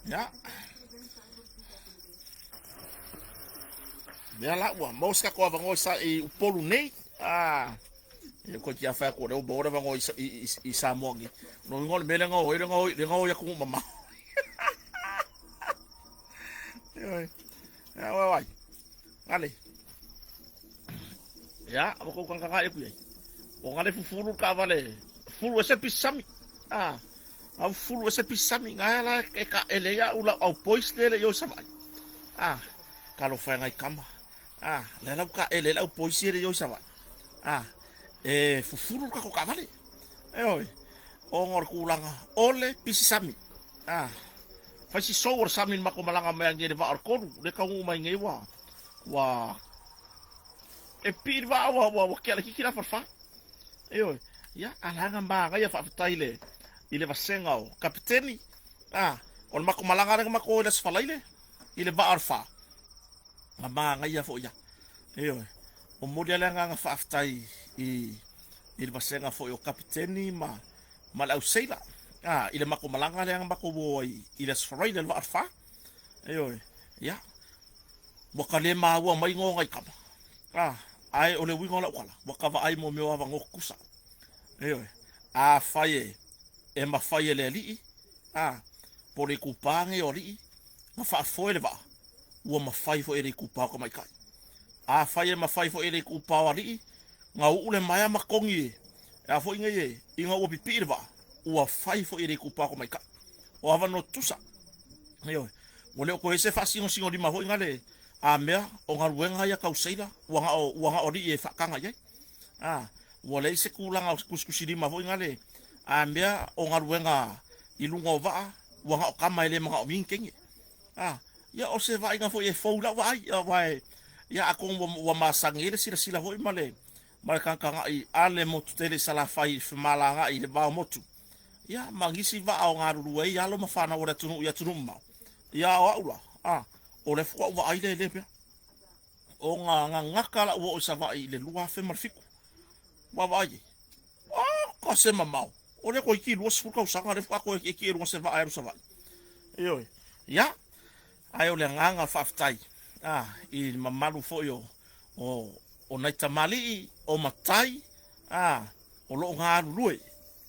Ia. Lea la ua maua se tatou avanoa i sa i Upolu nei. Ah, ia ko tia fa ko le maua le avanoa i, i, i, i Samoa nei. No ingoa le mea lea na o ai, lea na o lea na o i atunuu mamao. Ioe. Ia wai wai. Ngale. Ia, ua kou kangkanga e ku iai. O ngale fufulu ka vale. Fulu e se pisami. Ah. Au fulu e se pisami. Ngai ala e ka ele ia ula au pois lele i o savai. Ah. Ka lo whai ngai kama. Ah, le lau ka ele lau pois ele i o savai. Ah. E fufulu ka ko ka vale. E oi. O ngor kulanga. Ole pisi sami. Ah. Fai si sou o le sami mako malanga mai ange le va o le kolu. Le kaungu mai ngei wa. Wa e pii le vaa ua, ua, ua kea le kiki la falfa. Ioe, ia, a langa magaia faafetai le, i le vasega o kapiteni, a, o le mako malaga le mako i le asfalaile, i le vaa o le wha. Nga magaia fo ia. Ioe, o moli ale agaga faafetai i, i le vasega foi o kapiteni ma, ma le au seila. A, i le mako malaga le mako wo ai i le asfalaile le vaa o le wha. Ioe, ia, Ua ka le māua mai ngō ngai kama. A, ae o le uiga o lau kala, ua ka vaai mo mea o ava ngō kusa. Ioe, a whai e, e mawhai e le alii, a, po le ikupā ngei o alii, nga whaafoe le vaa, ua mawhai fo e le ikupā o ka maikai. A whai e mawhai fo e le ikupā o alii, nga uu le maea ma kongi e, e a foi ngei e, i nga ua pipii le vaa, ua whai fo e le ikupā o ka maikai. O ava no tusa. Ioe, Ua le o koe se faasinosinolima foi ngale a mea o galuega ia kau seila ua gao ua gao alii e faakaga i ai. A, ua leai se kulaga o kusikusilima foi ngale a mea o galuega i luga o vaa ua gao kama e le manaomia ni teine. A, ia o se vaaiga foi e fou i lau vaai, aua e, ia atonu ua, ua masani ai le silasila foi ma le, ma le tagatagai a le motu tele i Salafai i le femalagaai i le va o motu. Ia, ma nisi vaa o galulue ai alo ma fanau o le atunuu i atunuu mamao. Ia, o au la, a, o le faatoa ou vaai lea i lea mea. O ngā gagata la ua oo i Savaii i le 2007. Vaavaai ai. A, ka se mamao. O lea toeitiiti 20 tausaga lea faatoa toe tietie i luga o se vaa e alu i Savaii. Ioe. Ia, ae o le agaga faafetai, a, i le mamalu foi o, o, o nai tamalii, o matai, a, o lo o galulue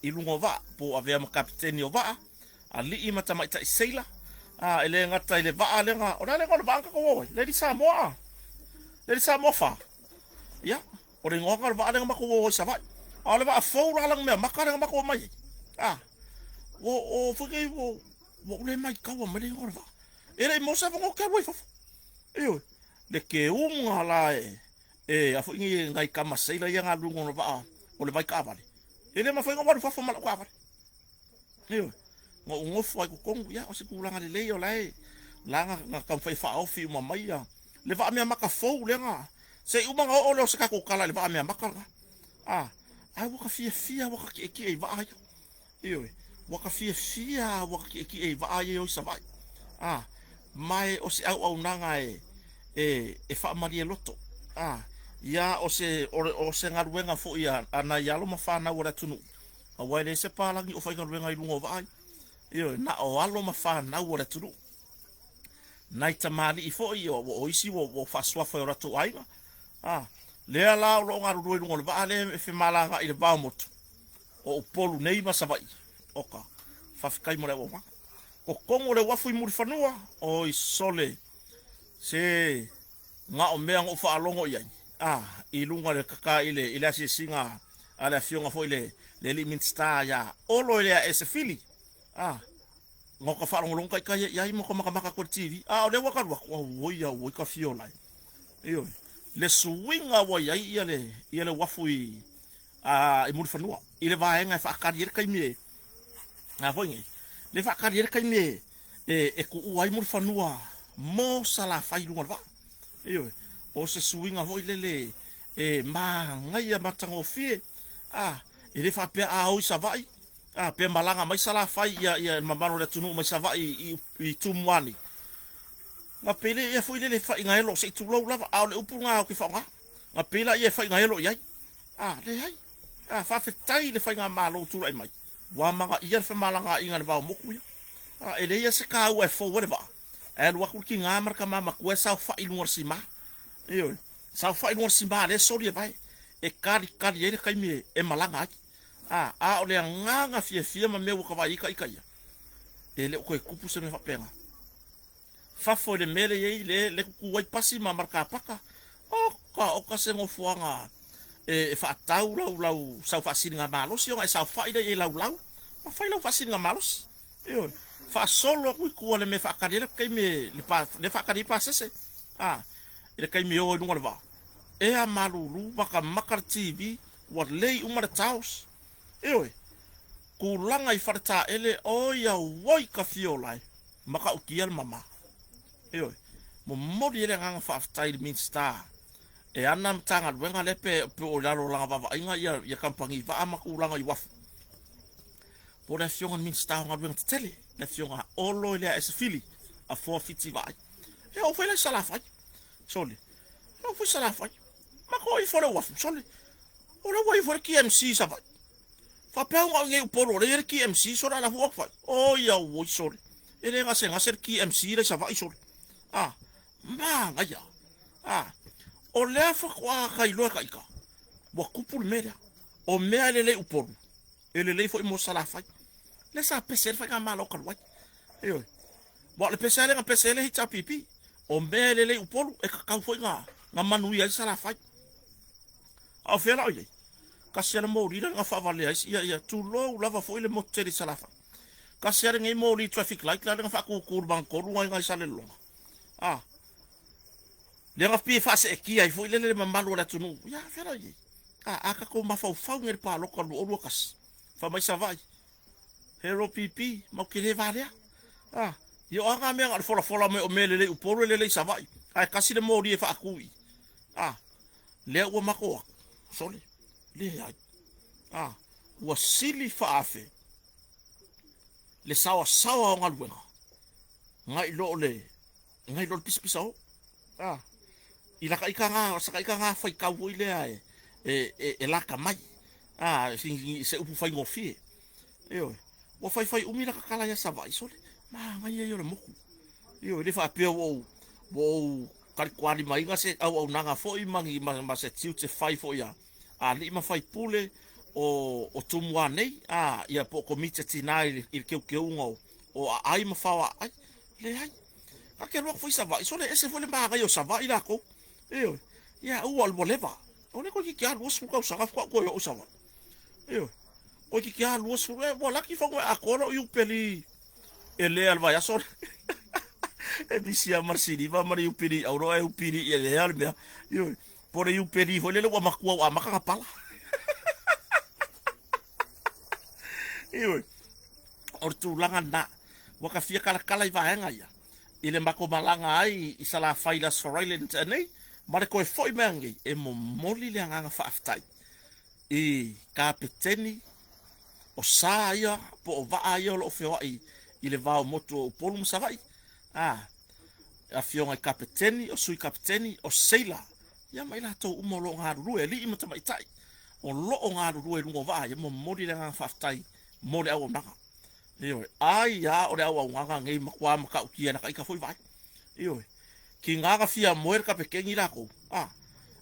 i luga o vaa, po o avea ma kapiteni o vaa, alii ma tamaitai seila, a, e le gata i le vaa lea na, o le a le igoa o le vaa na tatou o ai? Lady Samoa a? Lady Samoa 4. Ia, o le igoa lena o le vaa lea na matou o ai i Savaii. A o le vaa fou la lana mea maka lea na matou omai ai. A, ua, o foi nei, ua, ua ou le maitaua mai le igoa o le vaa. E le i maua se avanoa ou te alu ai i fafo. Ioe, le keuga la e, e a foi nei nai tama seila ia galuega o le vaa o le vai taavale. E le mafai ona ou alu i fafo ma lau taavale. Ioe, na ou nofo ai i totonu, ia o se tulaga lelei o la e la na, na taumafai e faaofi uma mai ia le vaa meamata fou lea na se i uma ona oo lea o se tatou tala i le vaa meamata lena. A, ae ua ta fiafia ua ta tietie i vaa ia. Ioe, ua ta fiafia ua ta tietie i vaa ia e o i Savaii. A, ma e o se auaunaga e, e, e faamalie loto. A, ia o se, o, o se galuega foi a, a nai alo ma fanau a le atunuu, aua e leai se palagi o faigaluega i luga o vaa ia. Ioe, na o alo ma fanau a le atunuu. Nai tamalii foi, o, o isi ua, ua faasuafa i o latou aiga. A, lea la o lo o galulue i luga o le vaa lea e femalagaai i le va o motu. O Upolu nei ma Savaii. Oka, faafetai mo le auaunaga. Totonu o le uafu i Mulifanua, oi sole, se na o mea na ou faalogo i ai, a, i luga le kaka i le, i le asiasiga a le afioga foi le, le alii Minisita ia Olo Eleaese Fili, a, na o ka faalogologo taitai ai i ai ma ka makamaka atu i le TV, a o lea ua ka alu atu, auoi, auoi ka fio lae. Ioe, le suiga ua i ai ia le, ia le uafu i, a, i Mulifanua, i le vaega e faatali ai le taimi e, a foi nei, le faatali ai le taimi e, e, e tuua ai Mulifanua mo Salafai i luga o le vaa. Ioe, o se suiga foi lele e manaia matagofie, a, e le faapea a o i Savaii, a, pe malaga mai Salafai ia, ia le mamalu o le atunuu mai Savaii i, i Tumua nei. Na pele ia foi lele faiga elo, se i tulou lava, a o le upu lena ou te faaaoga. Na pela ia e faiga elo i ai. A, leai. A, faafetai i le faigamalo ua tulai mai, ua amanaia le femalagaaiga i le va o motu ia. A, e leai lava se kaua e fou ai le vaa, ae alu atu le tiga ma le tama matua e saofai i luga o le sima. Ioe, saofai i luga o le sima lea e soli e vae, e talitali ai le taimi e malaga ai. A, a o le agaga fiafia ma mea ua ta vaai ai ta ita ia, e le o toe tupu se mea faapena. Fafo i le mea lea e i ai le, le tutu ai pasi ma, ma le kapaka, oka, oka se nofoaga e, e faatau lau, lau sau faasiligamalosi ona e saofai lea i ai laulau ma fai lau faasiligamalosi. Ioe, faasolo atu i tua i le mea e faatali ai le taimi e, le pa, le faatali ai pasese. A, i le taimi e o ai i luga o le vaa, ea malulu, matamata le TV, ua lei uma le tiles. Ioe, tulaga i faletaele, oi auoi ka fia ola e, matautia le mama. Ioe, momoli ai le agaga faafetai i le Minisita e ana Matagaluega lea pe, pe o i lalo o lana vaavaaiga ia, ia kamupani vaa ma tulaga i uafu. Po o le afioga i le Minisita o Galuega Tetele, le afioga a Olo Eleaese Fili, Afoa Fiti Vaai. E oo foi la i Salafai, sole, e oo foi i Salafai. Ma ko ifo le uafu, sole. O la ua ifo le TMC i Savaii. Faapea ona o i nei Upolu o lea e i ai le TMC, sole a lafu atu fai. Oi auoi sole. E le gasegase le TMC la i Savaii sole. A, manaia. A, o lea faatoa ta iloa e ta ita, ua tupu le mea lea. O mea e lelei Upolu, e lelei foi mo Salafai. Lea sa pese ai le faigamalo talu ai. Ioe. Aua o le pese lava lea na pese ai le HRPP. O mea e lelei Upolu, e tatau foi na, na manuia ai Salafai. A o fea la o i ai? Tasi lava le moli lea na faavalea ai, ia, ia, tulou lava foi le motu tele i Salafai. Tasi lava lenei moli traffic light la lea na faatutu i le magatolu na i Salelologa. A, lea na pei e faaseetia ai foi lele le mamalu o le atunuu. Ia, a fea la o i ai? A, a tatou mafaufau nei i le palota 2021, fai mai Savaii, Hero PP, matou te le valea. A, ia o a na mea na o le folafola mai o mea e lelei i Upolu e lelei i Savaii, ae tasi le moli e faatu i i. A, lea ua matou atu, sole, leai. A, ua sili faaafe le saoasaoa o galuega nai lo o le nai lo le pisapisa o. A, i laka ita na, saka ita na faitau foi lea e, e, e, e lata mai. A, i se upu faigofie. Ioe, ua faifai umi laka tala ia Savaii, sole, manaia ia o le motu. Ioe, le faapea ua ou, ua ou talitoalimaina se auaunaga foi ma, ni, ma, ma se tiute fai foi a alii ma faipule o, o Tumua nei, a, ia po o komiti a tina i le, i le teuteuga o, o aai ma fao aai. Leai. Ta te alu atu foi i Savaii, sole, e ese foi le manaia o Savaii lakou. Ioe, ia ua, ua leva. O lea toeitiiti lava 20 tausaga faatoa ou toe oo i Savaii. Ioe. Toeitiiti lava 20, e ua laki fanua e atoa lou iupeli elea i le vaiaso lea. E misi lava ma le siliva ma le iupeli auro ae iupeli elea le mea. Ioe. Po o le iupeli foi lele ua matua ua amata ona pala. Ioe. O le tulaga lena. Ua ta fia talatala i vaega ia i le matou malaga ai i Salafai i le Aso Faraile na tea nei, ma le toe foi mai ananei, e momoli le agaga faafetai i kapeteni o sa ia po o vaa ia o lo o feoai i le va o motu o Upolu ma Savaii, a, afioga i kapeteni, o sui kapeteni, o seila, ia ma i latou uma o lo o galulue, alii ma tamaitai o lo o galulue i luga o vaa ia, momoli le agaga faafetai mo le auaunaga. Ioe, ai a o le auaunaga nei matua matautia i laka ita foi vaai. Ioe, tiga na fia moe le kapeteni latou, a,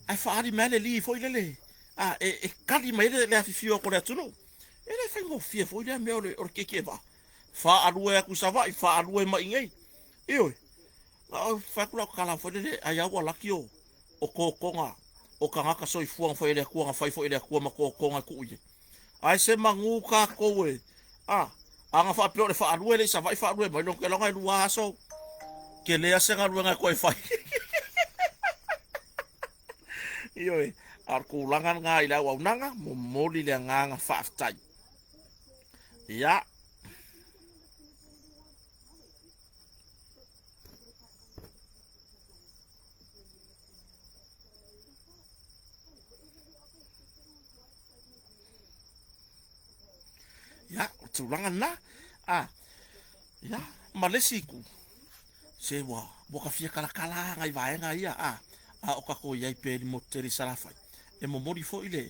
ae faaali mai le li foi lele, a, e, e kali mai le, le afifio atu o le atunuu. E le faigofie foi lea mea o le, o le tietie vaa. Faalue atu i Savaii, faalue mai i nei. Ioe, na o fai atu lau tala foi lele, ai a ua laki o, o totoga o tagata soifua na fai e le Atua, na fai foi e le Atua ma totoga e tuu i ai. Ae se manu tatou e, a, ana faapea o le faalue lea i Savaii faalue mai, lona keloga e lua aso, tele lava se galuega e toe fai. Ioe, a o le tulaga lena i le auaunaga, momoli le agaga faafetai. Ia. Ia, o le tulaga lena. A, ia, ma le isi itu, se ua, ua ta fia talatala lava nai vaega ia, a, a o tatou i ai pea i le motu tele i Salafai, e momoli foi le,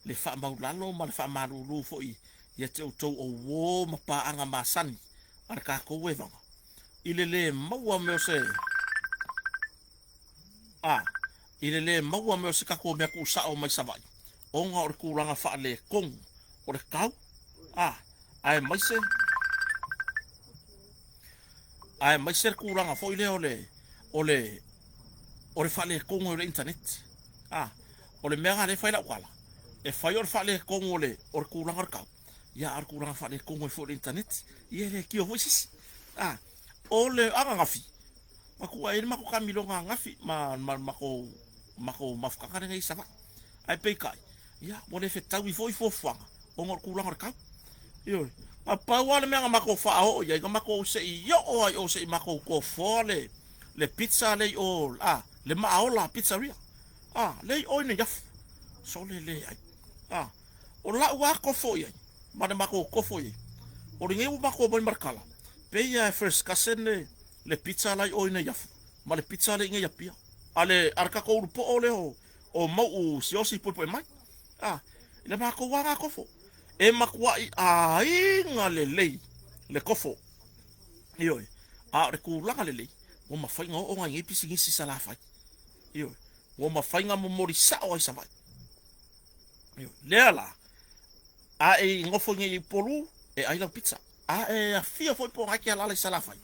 le faamaulalo ma le faamalulu foi ia te outou o uo ma paaga masani. a le tatou evaga i le lē maua mea o se a i le lē maua mea o se tatou mea tuusao mai Savaii ona o le tulaga faaletonu o le tau a aemaise aemaise le tulaga foi lea o le o le o le faaletonu o le internet a o le mea lena lea e fai lau tala e fai o le faaletonu o le o le tulaga o le tau ia a o le tulaga faaletonu ai foi o le internet ia e le tio foi se isi a o le ananafi na tuu ai le matou taamiloga ananafi ma ma matou matou mafutaga lenei i Savaii ae peitai ia ua le fetaui foi fuafuaga ona o le tulaga o le tau. Ioe. Na pau lava le mea na matou faaoo i ai, na matou se i oo lava i o se i matou tofoa le, le pizza lea i o, a, le Maaola Pizzeria. A, lea i o i Neiafu. Sole leai. A, o lau lava kofo i ai, ma le matou kofo i ai, o lenei ua matou omai ma le tala, pei lava e first cousin le, le pizza la i o i Neiafu, ma le pizza lea i inei i Apia. A le, a le tatou ulupoo lea o, o Mau'u Siaosi Puepue mai. A, i le matou lava kofo, e matua'i aiga lelei le kofo. Ioe, a o le tulaga lelei, ua mafai ona oo nai nei pisinisi i Salafai. Ioe, ua mafai ona momoli sao ai i Savaii. Ioe, lea la, a e nofo nei i Upolu, e ai lau pizza. A e afio foi po o na e te alaala i Salafai,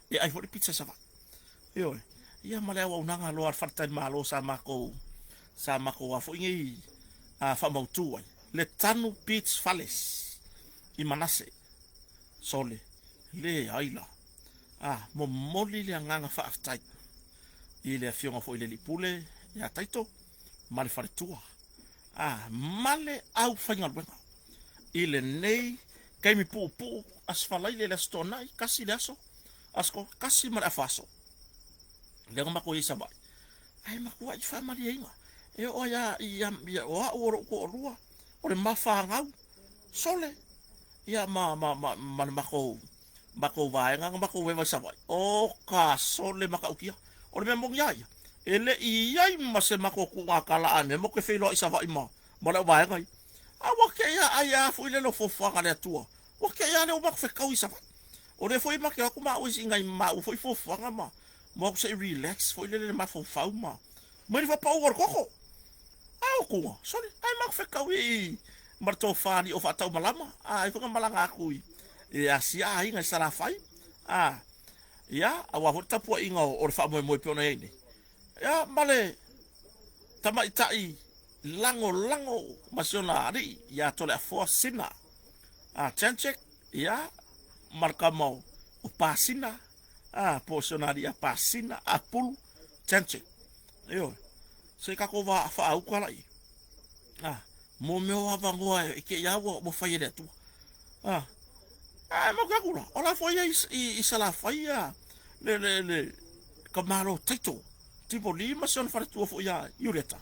e ai foi le pizza i Savaii. Ioe, ia ma le auaunaga loa a le faletalimalo sa matou sa matou a foi nei a faamautu ai le Tanu Beach Fales i Manase. Sole, leai la. A momoli le agaga faafetai i le afioga foi i le Alii Pule ia Taito ma le faletua a ma le aufaigaluega i lenei taimi puupuu Aso Faraile le Aso Toonai, tasi le aso, Aso tasi ma le afa aso lea na matou i ai i Savaii ae matuai faamalieina e oo ai lava i o au o lou toalua o le ma fanau sole ia ma ma ma ma le matou matou vaega na matou eva i Savaii o ka sole matautia o le mea moni lava ia e le i i ai ma se matou tuuga tala a mea matou te feiloai i Savaii ma ma le au vaega ia a ua te i a ai a foi le fuafuaga a le Atua ua te i a lea ua matou fetau i Savaii. O lea foi ma te o atu maua i nai maua foi fuafuaga ma ma o atu se i relax foi lele le mafaufau ma mai le faapauga o le koko. A o kuga, sole, ai matou fetau i ma le tofa alii o faataumalama, a ai foi na malaga atu i i Asia aiga i Salafai, a ia, aua foi le tapuaiga o le faamoemoe pei ona i ai nei. Ia, ma le tamaitai lagolago ma si ona alii ia Toleafoa Sina a Janchek, ia, ma le tama o Pasina, a, po o si ona alii ia Pasina Apulu Janchek. Ioe, se i tatou faauka laia, a, mo mea o avanoa e te i lava ua fai e le Atua. A, ae matou te atu la, o la foi e i Salafai ia le, le, le, ka Malo Taito, Tivoli ma si ona faletua foi ia Iuleta.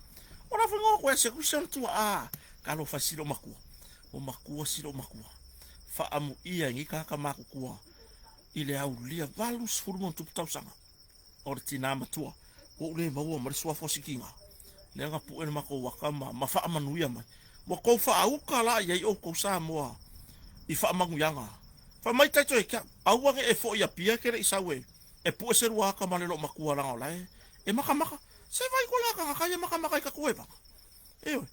O la foi na o atu e asi atu si ona tuaa, talofa e si lou matua. Ua matua si lou matua. Faaamuia e nei tagata matutua i le aulia 80+ tausaga o le tina matua. Ua ou le maua ma le suafa o Sikiga. Lea na pue le matou aka ma, ma faamanuia mai. Ua tou faauka la i ai outou Samoa i faamanuiaga. Fai mai taito e ke au, aua ne i e foi i Apia e te le i sau e, e pue se lua aka ma le loomatua leaga o la e, e makamaka. Se vai ko la tagata ia makamaka i ka tuevaga. Ioe,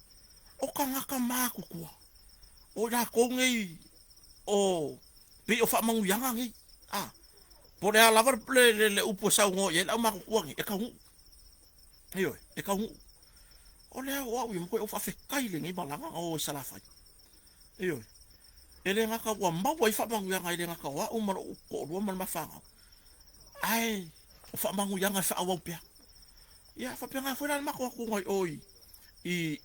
o tagata matutua, o i latou nei o pei o faamanuiaga nei. A, po o le a lava le, le, le upu e saunoa i ai le aumatutua nei, e taunuu. Ioe, e taunuu. O lea o au ia matuai ou faafetai i lenei malaga na o ai i Salafai. Ioe. E le gata ua maua ai faamanuiaga e le gata o au ma lou toalua ma le ma fanau, ae o faamanuiaga e faaauau pea. Ia, faapena foi la le matou atuga i o i, i,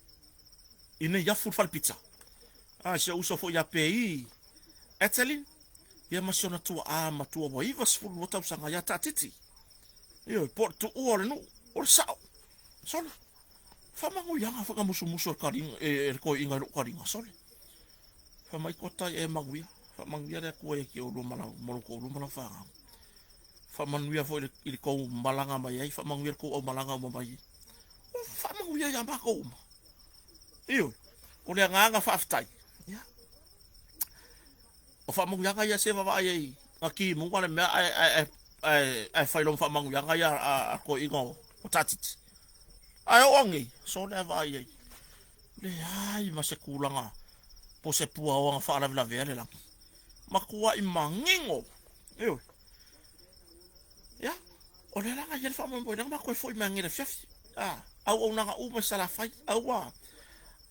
i Neiafu i le fale pizza. A, si ou uso foi ia Pei Etelin, ia ma si ona tuaa matua ua 92 tausaga ia Taatiti. Ioe, po o le tuua o le nuu, o le sao. Sole, faamanuiaga foi na musumusu e le kaliga, e le toeaina i lou kaliga, sole. Fai mai kota ia e manuia, faamanuia le Atua ia te oulua ma lau, ma lou toalua ma lau fanau. Faamanuia foi i le tou malaga mai ai, faamanuia le tou aumalaga uma mai ai. Ua faamanuia ia matou uma. Ioe, o le agaga faafetai. Ia. O faamanuiaga ia se vaavaai ai Na kimuga le mea ae ae ae ae fai loma faamanuiaga ia a toeaiina o Tatiti. Ae oo atu nei, so lea vaai ai. Leai ma se tulaga po o se puaoa na faalavelavea le lagi. Matuai manino. Ioe. Ia, o lea la na i ai le faamoemoe lea na matou toe foi mai nei i le afiafi. A, auaunaga uma i Salafai, aua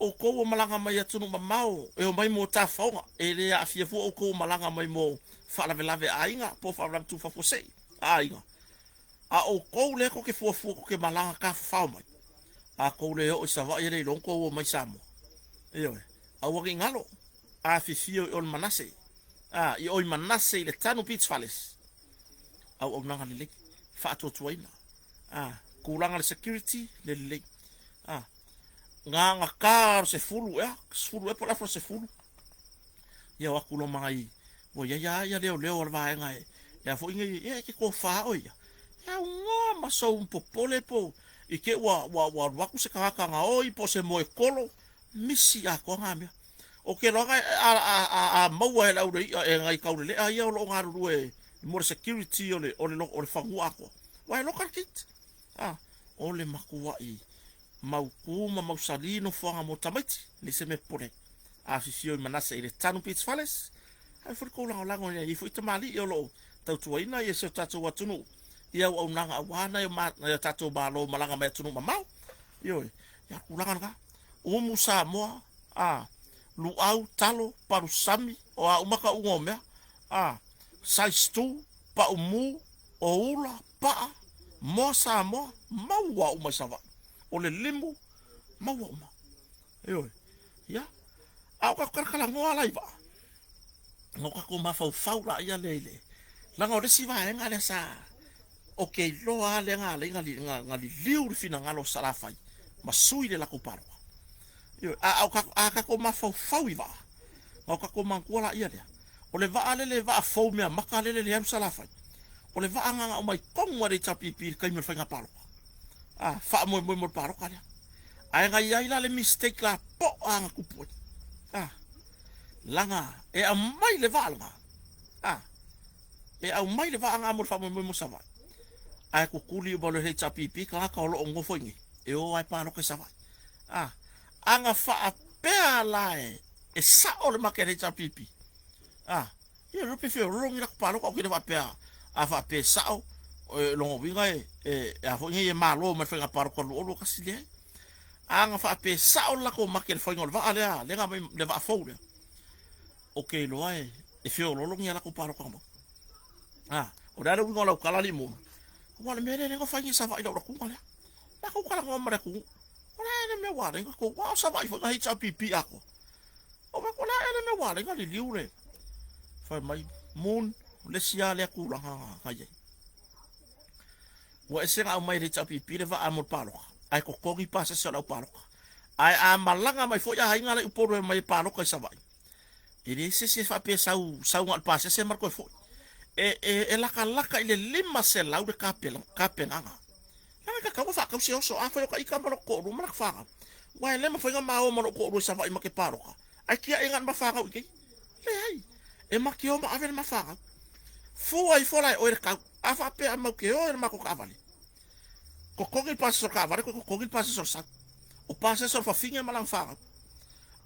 outou ua malaga mai atunuu mamao e omai mo tafaoga, e le aafia fua outou ua malaga mai mo faalavelave a aiga po o faalavelave tuufafuasei a aiga. A o outou lea tou te fuafua tou te malaga tafafao mai, a tou le oo i Savaii e le iloa ona tou oo mai i Samoa. Ioe, aua ne i galo, afifio i o i Manase, a, i o i Manase i le Tanu Beach Fales, auaunaga lelei, faatuatuaina, a, tulaga le security, le lelei, a, gagata o le 10 ea, 10 ea po o le afa o le 10, ia o atu loa ma nai, ua i ai lava ia leoleo a le vaega e, e a foi nei, ia e te tofa oe ia, e aunoa ma sou popole po i te ua, ua, ua alu atu se tagata gaoi po o se moekolo, misi atoa na mea. O ke loaga a, a, a, a maua e le aule i'a e nai taulelea ia o lo o galulue mo le security o le, o le, o le fanua atoa. Ua e loka le gate. A, o le matua'i mautu ma mausali nofoaga mo tamaiti, leai se mea popole ai. Afifio i Manase i le Tanu Beach Fales, ave foi le tou lagolago ina ia i ai foi tamalii o lo o tautuaina ia si o tatou atunuu i auaunaga aua nai o tatou malo malaga mai atunuu mamao. Ioe, ia tulaga lena. Umu Samoa, a, luau, talo, palusami, o a uma tauga o mea, a, size 2, paumu, o ula, paa, moa Samoa, maua uma i Savaii. O le limu, maua uma. Ioe. Ia. A o tatou talatalanoa la i vaa, na o tatou mafaufau laia lea i le, leaga o le isi vaega lea sa, ou te iloa lava lea na ala ai na liliu le finagalo o Salafai ma sui le latou palota. Ioe. A, a, a tatou mafaufau i vaa, na o tatou manatua laia lea, o le vaa lele, le vaa fou meamata lele e alu Salafai, o le vaa na na aumai tonu lava e le HRPP i le taimi o le faiga palota. A, faamoemoe mo le palota lea. Ae na i ai la le mistake lapoa na tupu ai. A, laga e aumai le vaa lena. A, e aumai le vaa na mo le faamoemoe mo Savaii. Ae tutuli uma loa e le HRPP tagata o lo o nofo i inei, e o lava e palota i Savaii. A, a na faapea la e, e sao le make a le HRPP. A, ia le pe feololo ni latou palota, ou te le faapea, a faapea e sao, e lona uiga e, e, e a foi nei e malo mai le faiga palota 2021, leai. A na faapea e sao le latou make i le faiga o le vaa lea, lea na aumai le vaa fou lea, ou te iloa e, e feololo ni a latou palota na maua. A, o le a le uiga o lau tala alii Moon? Aua o le mea lea lea na fai nei e Savaii i lau latuga lea. Matou talanoa ma le atunuu. O le a ea le mea ua ala ai ona tou, aua o Savaii foi na HRPP atoa. O le a ea le mea ua ala ai ona liliu le fai mai Moon, o le isi lava lea tulaga na i ai. Ua ese na aumai e le HRPP le vaa mo le palota, ae totogi pasese o le au palota. Ae a malaga mai foi aiga la i Upolu e omai e palota i Savaii, e leai se isi e faapea e sau, sau na o le pasese ma le toe foi. E, e, e latalata i le 500 le tapenaga. Leaga e tatau ona faatau se oso, afai o ta ita ma lou toalua ma laka fanau. Aua e le mafai ona ma o ma lou toalua i Savaii ma te palota, ae tiai na o le ma fanau i inei. Leai, e ma te o ma ave le ma fanau. Fua ifo la e oe le tau, a faapea a mau te o i le matou taavale, totogi le pasese o le taavale toe totogi le pasese o le sau. O pasese o le fafine ma lana fanau.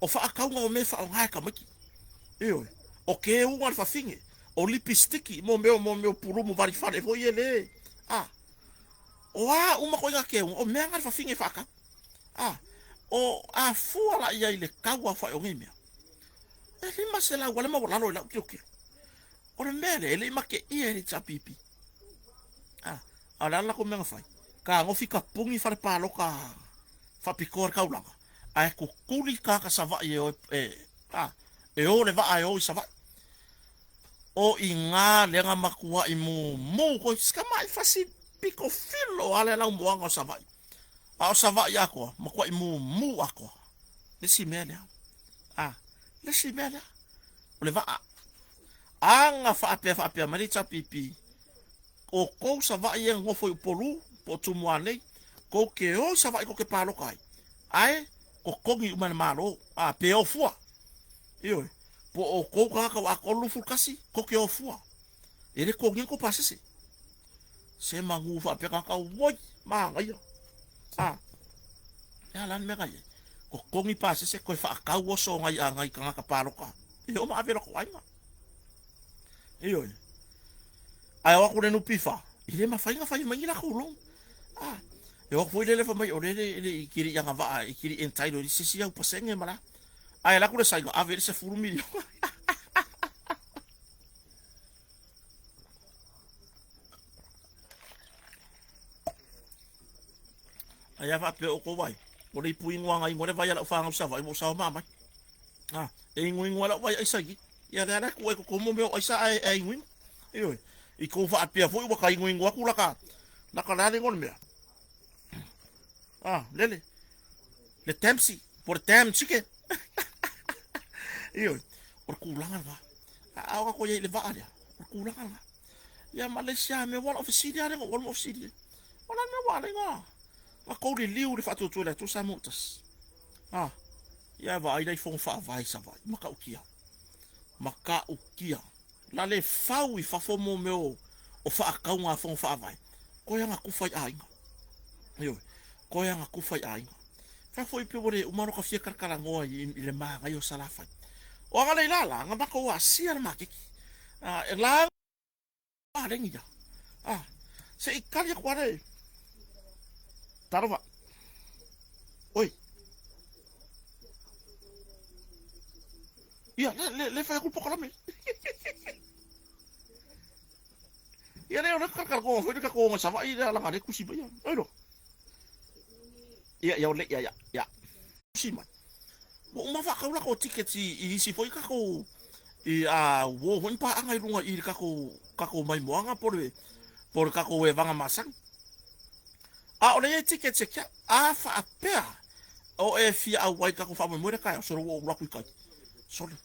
O faatauga o mea e faaaoga e tamaiti. Ioe, o keuga a le fafine, o lipistiki, mo mea mo mea o pulumu valifale foi ia le, a. O a uma koiga keuga, o mea na le fafine e faatau. A, o a fua la i ai i le tau aofai o nei mea, e 500 lava le maualalo i lau tilotilo. O le mea lea, e le i mateia e le HRPP. A, a o le a le latou mea na fai? Tagofi tapuni fale palota faapitoa i le taulaga, ae tutuli tagata Savaii e o e, a, e o le vaa e o i Savaii. O i ina lea na matuai mumu koe, si tamai fasi pito filo lava le laumoaga o Savaii. A o Savaii atoa, matuai mumu atoa. Le isi mea lea. A, le isi mea lea. O le vaa. A na faapea faapea mai le HRPP, o tou Savaii e nonofo i Upolu po o Tumua nei, tou te o i Savaii tou te palota ai, ae totogi uma e le Malo, a, pe o fua. Ioe, po o outou tagata ua atoa le 21, tou te o fua. E le totogia tou pasese. Se manu faapea tagata, oi, manaia. A, e a la le mea na i ai? Totogi pasese, toe faatau oso o nai, a nai tagata palota e oo ma ave i latou aiga. Ioe. Ae o atu le NPF, e le mafai ona fai mai ni latou loan. A, e o atu foi lele fai mai o lele e le i te le i agavaa e te le i entitle i se isi au pasene ma le a. Ae alu atu le Saina ave i ai le 10 miliona. Ai a faapea outou ai, o le ipu ingoa na ingoa le vai a lau fanau Savaii ua ou sao ma mai. A, e ingoingoa lau vai aisa i. Ia lea la tuu ai totonu mea o aisa ae e ingoingo. Ioe. I tou faapea foi ua ta ingoingo atu laka laka la le ingoa o le mea. A, lele. Le Dempsey, po le Dam Chicken. Ioe. O le tulaga lena. A o tatou i ai i le vaa lea, o le tulaga lena. Ia ma le isi lava mea, ua lau fesili lava lea na ou alu ma ou fesili ai. O le a le mea ua ala ai na na tou liliu i le faatuatua i le Atua Samoa ua tasi? A, ia vaai la i fono faavae i Savaii, matautia. Matautia. La le fau i fafo mo mea o, o faatauga a fono faavae, koe aga tufa i aiga. Ioe, koe aga tufa i aiga. Fai foi pe ua le uma lota fia talatalanoa i, i le manaia o Salafai. O aga le lala, na matou asia le maketi. A, e la paleni ia. A, se i kali atu ale. Talofa. Oi. Ia, le, le, le fai atu le polokalame. Ia le o le kalakalakoa foi le tatou oga Savaii lea laga le tusi mai. Oi lo. Ia, ia o le ia ia ia. Tusi mai. Ua uma faatau latou tickets i, i isi foi tatou i a uo foi ni paaga i luga i le tatou tatou maimoaga po le po le tatou evaga masani. A o le i ai tickets e kia, a faapea o e fia auai i le tatou faamoemoe lea taeao, sole ua ou alu atu i tai. Sole.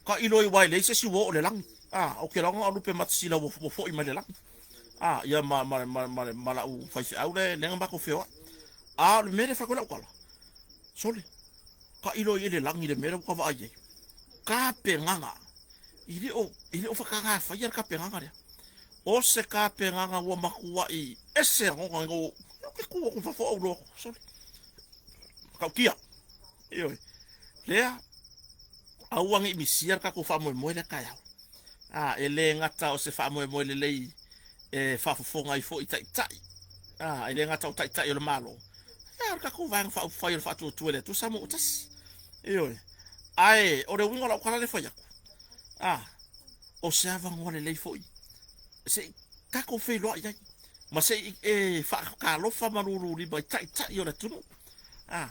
Tailo ai aua e leai se isi ua oo i le lagi. A, ou te iloa na o Lupe Matasila ua, ua foi mai le lagi. A, ia ma, ma, ma, ma, ma lau faifeau lea, lea na matou feoai. A o le mea lea e fai atu ai lau tala, sole, tailo ai i le lagi i le mea lea ua ta vaai ai. Tapenaga, e le o, e le o faatagafaia le tapenaga lea. O se tapenaga ua matuai ese lagona i lou, ou te tu atu i fafo ou loa, sole, matautia. Ioe. Lea, aua ne i misia le tatou faamoemoe lea taeao. A, e le gata o se faamoemoe lelei e faafofoga ai foi i taitai, a, e le gata o taitai o le Malo, a o le tatou Vaega Faaupufai o le Faatuatua i le Atua Samoa ua tasi. Ioe. Ae o le uiga o lau tala lea e fai atu, a, o se avanoa lelei foi se i tatou feiloai ai ma se i e faatalofa ma lululima i taitai o le atunuu. A,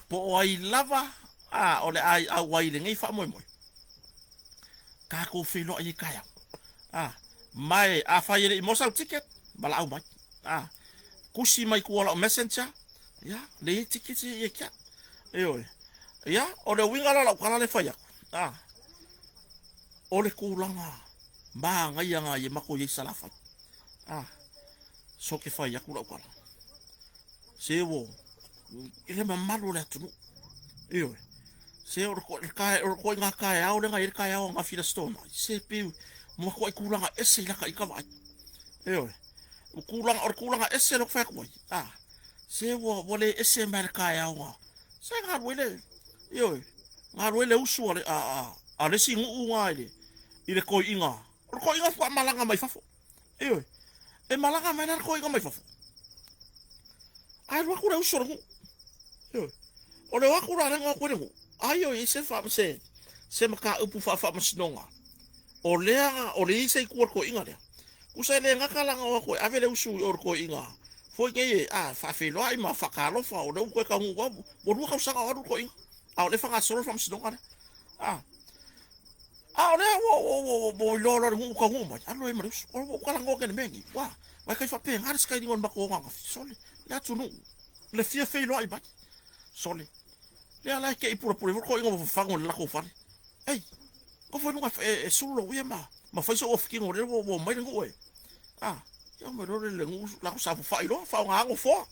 po o ai lava a, o le a auai i lenei faamoemoe, tatou feiloai ai taeao. A, ma e afai e le i maua sau ticket, valaau mai. A, tusi mai tua o lau messenger, ia, lea i ai tickets ia te au. Ioe. Ia, o le uiga la o lau tala lea e fai atu, a, o le tulaga manaia na i e matou i ai i Salafai. A, so ke fai atu lau tala. Se ua, i le mamalu o le atunuu. Ioe. Se o le koiga taeao lea na i ai le taeao ananafi i le Aso Toonai, se pei ua matuai tulaga ese i lata ita vaai. Ioe. O tulaga, o le tulaga ese lea ou te fai atu ai. A, se ua, ua le ese mai le taeao na, se na alu ai le, ioe, na alu ai le usu a le, a, a, a le isi nuu na i le, i le toeaina, o le toeaina faatoa malaga mai fafo. Ioe. E malaga mai la le toeaina mai fafo. Ae alu atu le uso o le nuu. Ioe. O le o atu la lea na o atu ai le nuu, ai o i ai se, fa, se, se mataupu faafaamasinoga. O lea, o le i ai se itu a le toeaina lea. Tusa e le gata la na o atu e ave le usu i o le toeaina foi nei e, a, faafeiloai ma faatalofa o lea ua toe taunuu lava, ua lua tausaga o alu le toeaina, a o lea e faagasolo le faamasinoga lea. A, A o lea ua ua ua ua iloa loa le nuu taunuu mai, alu ai ma le uso. Ua ou talanoa ake i le mea lenei, ua, ua e kai faapena le sikailiga o le matou oga ananafi. Sole, le atunuu, le fia feiloai mai. Sole, lea la e te i pulapula ifo le toeaina ua fafagu i le latou fale. Ei, nofo i luga e, e sulu lou ia ma, ma fai sou ofikino o lea ua, ua omai le nuu e. A, ia omai loa le, le nuu latou saofafai loa, faaaoga nofoa.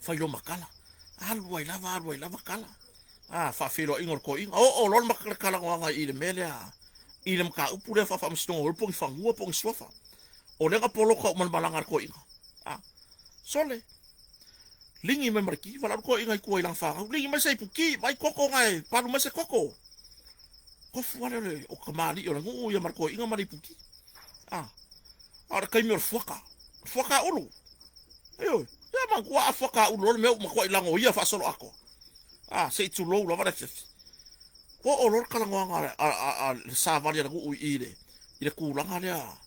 Fai loa ma tala. Alu ai lava, alu ai lava tala. A, faafeiloaiga o le toeaina. Oo loa le talanoaga i le mea lea i le mataupu lea faafaamasinoga o po o ni fanua po o ni suafa. O lea na poloka uma le malaga a le toeaina. A, sole, ligi mai ma le ki, valaau le toeaina i tua i lana fanau, ligi mai se ipuki, vaai koko na e palu mai se koko. Tofu lava lea o le o tamalii o le nuu ia ma le toeaina ma le ipuki. A, a o le taimi o le fuata, fuata ulu. Ioe, ia manatua a fuata ulu loa le mea ua matuai lagoia faasoloatoa. A, se i tulou lava le afiafi. Ua oo loa le talanoaga a le savali a le nuu i le i le tulaga lea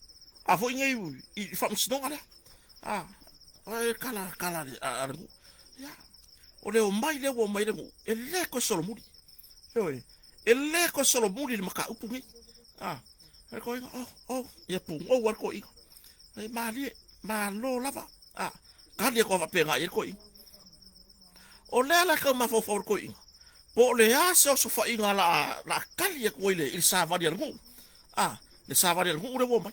a foi nei i faamasinoga lea. A, e kala kala a le nuu. Ia, o le omai lea ua omai le nuu, e le toe solomuli. Ioe, e le toe solomuli le mataupu nei. A, le toeaina, oh, oh, ia pugou lava le toeaina. E malie, malo lava. A, tali atu lava faapena i ai le toeaina. O lea la e tau mafaufau le toeaina, po o le a se osofaiga la a tali atu ai i le savali a le nuu. A, le savali a le nuu lea ua omai.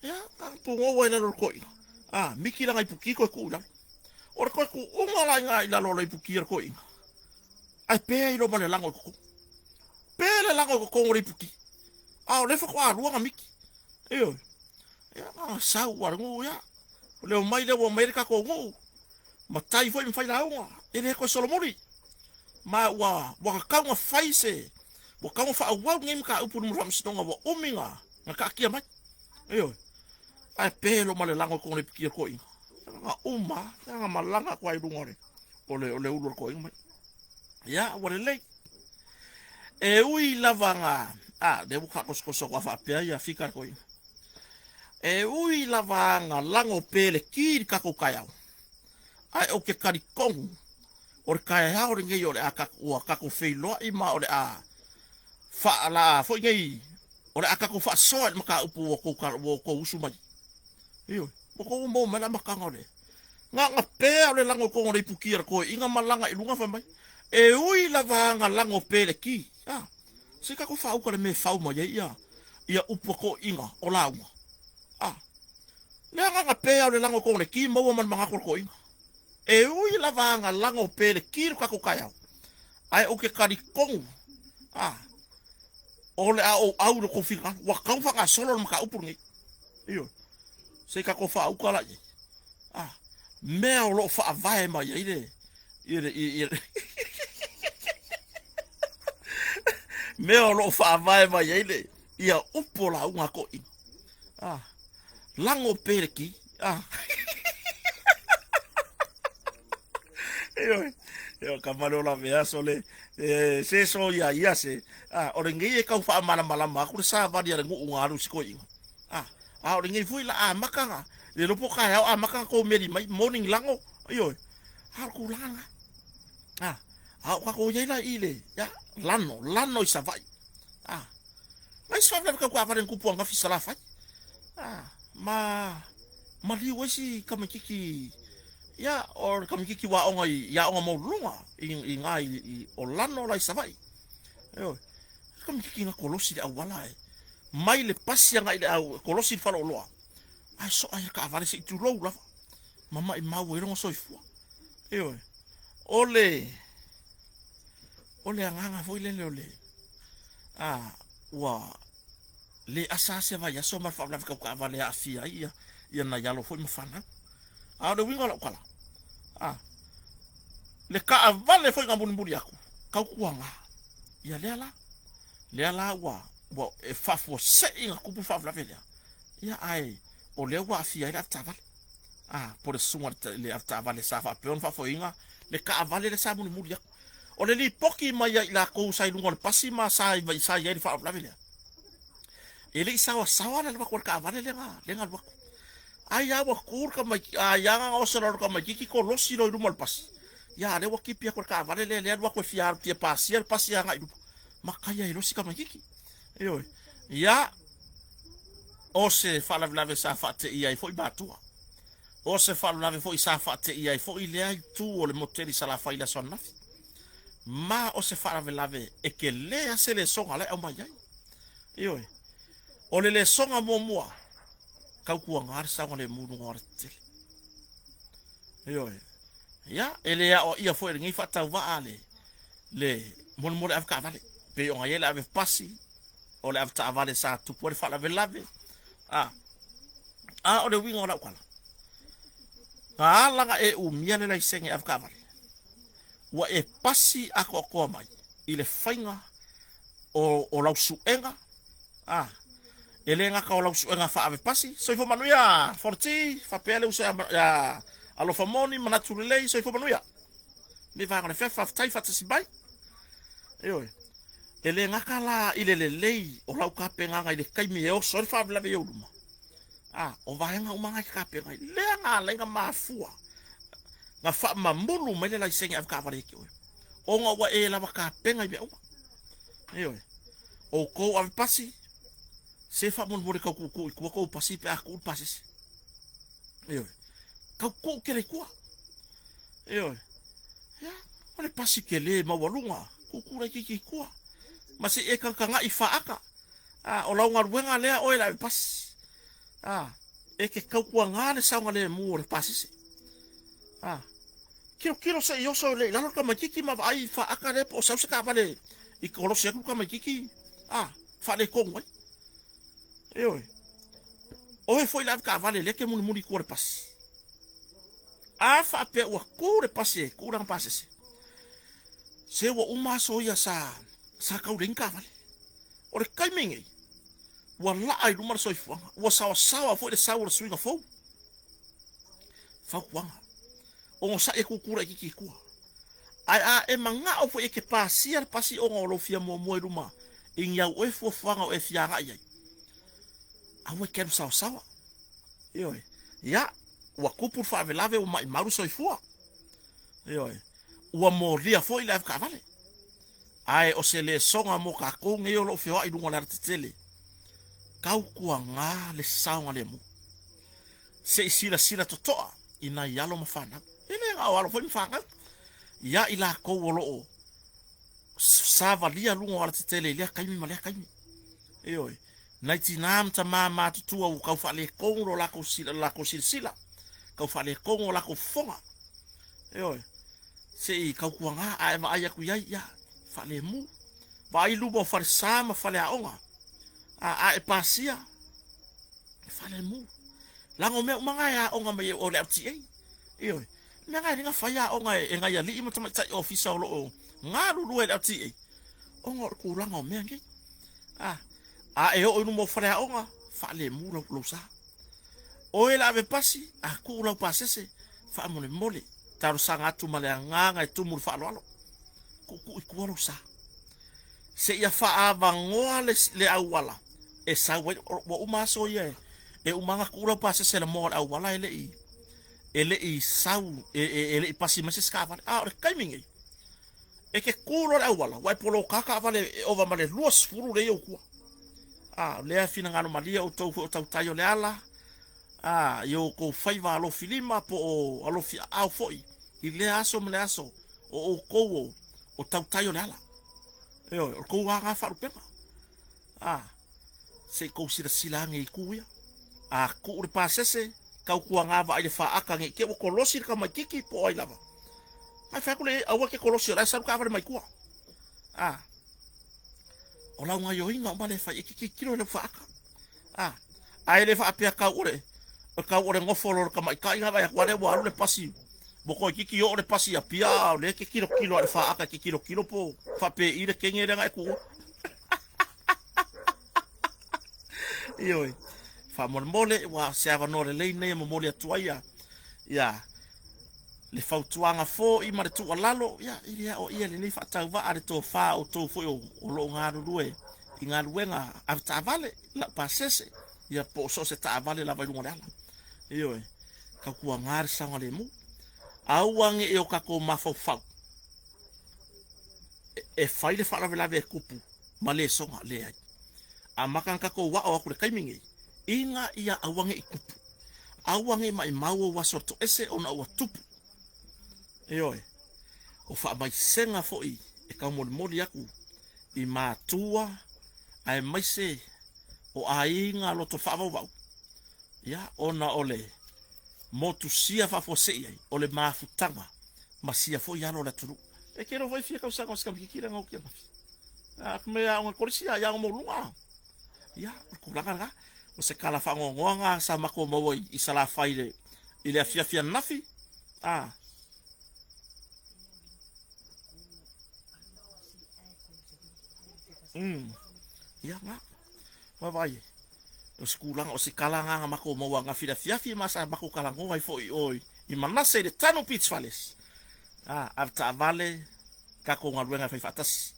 Ia, pugou ai i lalo le toeaina. A, miki lana ipuki toe tuu i lalo. O le toe tuuga la i lalo o le ipuki a le toeaina, ae pe ai loa ma le lago i totonu. Pe le lago i totonu o le ipuki, a o lea faatoa lua na miki. Ioe. Ia, na sau a le nuu, ia. O le omai lea ua omai ai le tatou nuu, matai foi ma failauga, e le toe solomuli. Ma ua ua tatau ona fai se, ua tatau ona faaauau lenei mataupu i luma o le faamasinoga ua umi na taatia mai. Ioe. Ae pe loa ma le lago i totonu o le ipuki a le toeaina. Na uma, na malaga atu lava i luga o le o le ulu o le toeaina mai. Ia, ua lelei. E ui lava na, a, lea ua faakosokoso atu lava faapea ia fika le toeaina. E ui lava na lago pe le ki i le tatou taeao, ae ou te talitonu o le taeao lenei o le a ua tatou feiloai ma o le a faalaa foi nei, o le a tatou faasoa i le mataupu ua outou usu mai. Ioe, ua outou maua mai le amataga o le gaga pea o le lago i totonu o le ipuki a le toeaina ma laga i luga fai mai, e ui lava na lago pe le ki, a, se i tatou faauka le mea e fau mai ai ia ia upu a toeaiina o lauga. A, le agaga pea o le lago i totonu o le ki maua ma le manatu o le toeaina. E ui lava na lago pe le ki lo tatou taeao, ae ou te talitonu, a, o le a ou au i lo tou finagalo, ua tatau ona faagasolo le mataupu lenei. Ioe. Se i tatou faauka la i ai. A, mea o lo o faavae mai ai le i le i le mea o lo o faavae mai ai le ia upu o lauga a toeaiina. A, lago pe le ki. A. Ioe, ioe, ka male o la mea so le e, se so ia ia se. A, o lenei e tau faamalamalama atu le savali a le nuu na alu i si toeaina. A, a o lenei foi la amata na, le iloa po o taeao amata na tou meli mai, morning lago, ioe. A o le tulaga lena. A, a o tatou i ai la i le, ia, lano, lano i Savaii. A, nai se faalavelave tau taavale na tupu ananafi i Salafai. A, ma maliu ai si tamaititi, ia, o le tamaititi ua aoga i aoga maualuluga i, i na i, i o Lano la i Savaii. Ioe. Tamaititi na kolosi i le auala e mai le pasi agai i le au, kolosi i le faleoloa, ae soa ai le taavale se i tulou lava, ma maimau ai lona soifua. Ioe. O le, o le agaga foi lele o le, a, ua le asa lava se vaiaso ma le faalavelave tau taavale e aafia ai ia, ia nai alo foi ma fanau. A o le uiga o lau tala, a, le taavale foi na mulimuli atu, tautuaga, ia lea la, lea la ua, ua e faafuasei na tupu le faalavelave lea, ia ae o lea ua aafia ai le avetaavale. A, po o le susuga i le avetaavale sa faapea ona faafoeina le taavale lea sa mulimuli atu. O le lipoti mai a i latou sa i luga o le pasi ma sa i ai i le faalavelave lea, e le i saoasaoa le alu atu a le taavale lea na alu atu. Ai lava ua tu le tamaitiiti, ai lava na oso i lalo le tamaitiiti kolosi loa i luma o le pasi. Ia a o lea ua tipi atu e le taavale lea, lea alu atu e fia alu fia pasia le pasi agai i luma. Makaia ai loa si tamaitiiti. Ioe. Ia, o se faalavelave sa faateia ai foi matua. O se faalavelave foi sa faateia ai foi lea itu o le moteli i Salafai i le aso ananafi. Ma o se faalavelave e tele lava se lesoga la e aumai ai. Ioe. O le lesoga muamua, tautuaga le saogalemu i luga o alatetele. Ioe. Ia, e le aoaia foi e lenei faatauvaa le, le molemole ave taavale. Pei ona i ai le ave pasi, o le avetaavale sa tupu ai le faalavelave. A, a o le uiga o lau tala, na ala na e umia le laisene avetaavale, ua e pasi atoatoa mai i le faiga o, o lau suega, a, e le gata o lau suega faaavepasi. Soifua manuia, Fonoti, faapea le uso ia Alofa Moni, Manatu Lelei, soifua manuia. Nei vaega o le fefe, faafetai faatasi mai. Ioe. E le gata la i le lelei o lau tapenaga i le taimi e oso ai le faalavelave i ou luma, a o vaega uma na e te tapena ai, lea na ala ai ona mafua na faamamulu mai le laisene avetaavale ia te oe, ona ua e lava tapena i mea uma. Ioe. Outou avepasi, se faamolemole tau tuutuu i tua tou pasi pe a tuu le pasese. Ioe. Tau tuu tele i tua. Ioe. Ia, o le pasi tele maualuga, tuutuu laitiiti i tua. Ma se i e tagatagai faata. A, o lau galuega lea oe le avepasi. A, e te tautuaga le saogalemu o le pasese. A, tilotilo se i oso lea i lalo le tamaitiiti ma vaai faata lea po o sau se taavale i kolosi atu le tamaitiiti, a, faaletonu ai. Ioe. Oe foi le avetaavale lea e te mulimuli i tua o le pasi. A faapea ua tu le pasi e tuu lana pasese, se ua uma aso ia sa sa tau leai ni taavale. O le taimi nei, ua laa i luma le soifuaga, ua saoasaoa foi le sau o le suiga fou. Fautuaga, onosai e tutu laitiiti i tua. Ae a e manao foi e te pasia le pasi ona o lou fia muamua i luma i ni au oe fuafuaga o e fia agai ai, aua e te alu saoasaoa. Ioe. Ia, ua tupu le faalavelave ua maimau le soifua. Ioe. Ua molia foi le avetaavale. Ae o se lesoga mo tatou nei o lo o feoai i luga o le alatetele, tautuaga le saogalemu. Se i silasila totoa i nai alo ma fanau. E le na o alo foi ma fanau. Ia i latou o lo o savalia luga o alatetele i lea taimi ma lea taimi. Ioe. Nai tinā ma tamā matutua ua tau faaletonu lo latou latou silasila, tau faaletonu o latou fofoga. Ioe. Se i tautuaga a e vaai atu i ai, ia, faalemu. Vaai luma o falesa ma faleaoga, a, a e pasia, faalemu. Leaga o mea uma na e aoga mai e o le LTA. Ioe. Mea na e le na fai aoga e, e nai alii ma tamaitai ofisa o lo o galulue i le LTA, ona o le tulaga o mea nei. A, a e oo i luma o faleaoga, faalemu lau, lou sa. Oe le ave pasi, a tuu lau pasese, faamolemole, talosaga atu ma le agaga e tumu i le faaaloalo. Tuutuu i tua lou sa. Seia faaavanoa le, le auala e sau ai, ua uma aso ia e, e uma ona tuu lau pasese lamoa o le auala e le i, e le i sau, e, e, e le i pasi mai se isi taavale. A o le taimi nei, e te tu loa le auala, ua e poloka taavale e ova ma le 20 lea i ou tua. A, o lea e finagalo malie outou foi o tautai o le ala, a, i outou faiva alofi lima po o alofi aao foi i lea aso ma lea aso o outou o, o tautai o le ala. Ioe, o le tou aga faalupega. A, se i tou silasila ane i itu ia. A tuu le pasese, tautuaga vaai le faata ne i te i ua kolosi le tamaitiiti po o ai lava. Ae fai atu le aua e te kolosi o la e sau le taavale mai tua. A, o lau gaioiga uma lea e fai, e te tilotilo i lau faata. A, ae le faapea tau o le, tau o le nofo loa o le tamaitai na vaai atu lava lea ua alu le pasi, ua toeitiiti oo le pasi i Apia a o lea e te tilotilo lava i le faata e te tilotilo po o faapei le kene lea na e tuua. Ioe. Faamolemole, ua se avanoa lelei nei e momoli atu ai ia, ia le fautuaga foi ma le tuualalo, ia, i le aoaia i lenei faatauvaa le tofa a outou foi o, o lo o galulue i galuega avetaavale, laupasese, ia po o so o se taavale lava i luga o le ala. Ioe, tautuaga le saogalemu. Aua ne i o tatou mafaufau e fai le faalavelave e tupu ma lesoga, leai. Amata ona tatou ao atu i le taimi nei, ina ia aua ne i tupu. Aua ne i maimau ou aso toese ona ua tupu. Ioe, o faamaisega foi e taumolimoli atu i matua aemaise o aiga loto faavauvau, ia, ona o le motusia faafuasei ai o le mafutaga ma sia foi alo o le atunuu. E te iloa foi fia tausaga o si tamaitiiti lea na oti ananafi. A, mea aoga kolisi a, i aoga maualuluga. Ia, o le tulaga lena. O se tala faanoanoa lena sa matou maua i Salafai i le afiafi ananafi. A. Ia, na. Vaavaai e. O se tulaga, o se tala lena na matou maua ananafi i le afiafi ma sa matou talanoa ai foi i o i Manase i le Tanu Beach Fales. A, avetaavale tatou galuega e fai faatasi.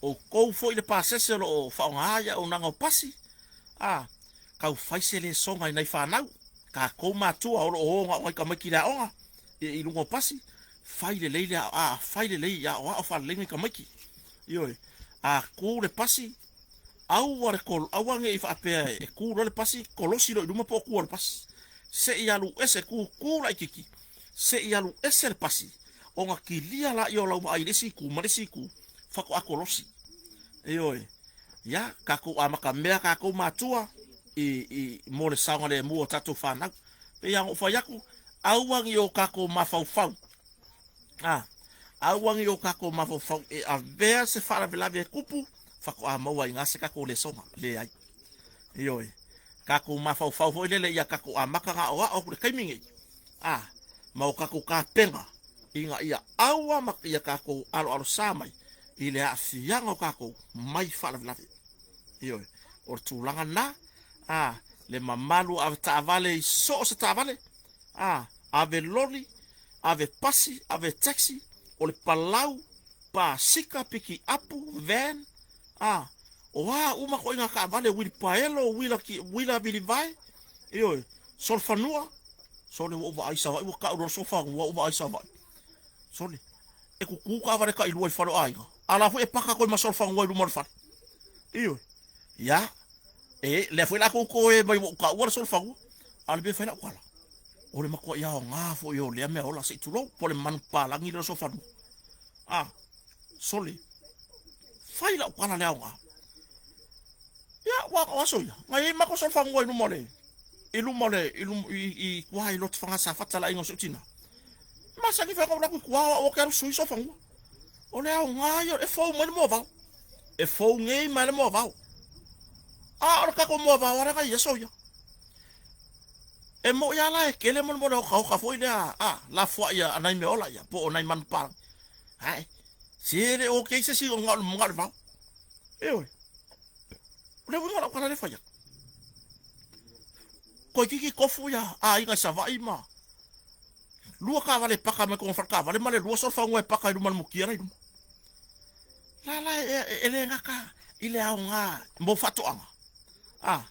Outou foi le pasese o lo o faaaoga i auaunaga o pasi, a, tau fai se lesona i nai fanau, tatou matua o lo o o na o nai tamaiti i le aoga, i luga o pasi, fai lelei le a, fai lelei, aoao faalelei nai tamaiti. Ioe, a tu le pasi, aua le kol, aua ne i faapea e tu loa le pasi, kolosi loa i luma po o tua o le pasi. Se i alu ese, tutu laitiiti, se i alu ese le pasi, ona kilia laia o lau vaai i le isi itu ma le isi itu, faatoa kolosi. Ioe. Ia, tatou amatamea tatou matua i, i, mo le saogalemu o tatou fanau. Pei lava ona ou fai atu, aua ne i o tatou mafaufau, a, aua ne i o tatou mafaufau e avea se faalavelave e tupu, faatoa maua ai i ina se tatou lesona. Leai. Ioe. Tatou mafaufau foi lele ia tatou amata ona aoao atu i le taimi nei, a, ma o tatou tapena ina ia aua ma ia tatou aloalosa mai i le aafiaga o tatou mai faalavelave. Ioe, o le tulaga lena, a, le mamalu ave taavale i so o se taavale, a, ave loli, ave pasi, ave taxi, o le palau, pasika, pikiapu, van, a, o a uma ituaiga taavale, uilipaelo, uila, uila vilivae, ioe, solofanua, sole ua ou vaai i Savaii ua tau loa le solofanua ua ou vaai i Savaii. Sole, e tutu taavale tailua i fale o aiga, a la foi e paka atu ai ma solofanua i luma o le fale. Ioe, ia, e, lea foi la tou toe mai ua ou taua le solofanua, a o le mea e fai lau tala, o le matuai aoga foi o lea meaola, se i tulou, po o le manupapalagi lea o le solofanua. A, sole, fai lau tala le aoga. Ia, ua o aso ia, na i ai matou solofanua i luma o le, i luma o le, i, luma, i, i tua i Lotofaga Safata le aiga o si ou tina. Masani foi ona ou alu atu i tua o au ou te alu sui solofanua. O le aoga ia, e fou mai le moavao. E fou nei mai le moavao. A o le tatou moavao lea na i aso ia. E moi lava la e tele molemole otaota foi lea, a, lafoai a nai meaola ia, po o nai manupapalagi. Ae, se le o kei se isi o na o le vao. Ioe. O le uiga o lau tala lea e fai atu. Toeitiiti tofu ia aiga i Savaii ma lua taavale e paka mai kona fale taavale ma le lua solofanua e paka i luma o le mutia la i luma. La la e, e le gata i le aoga mo faatoaga. A,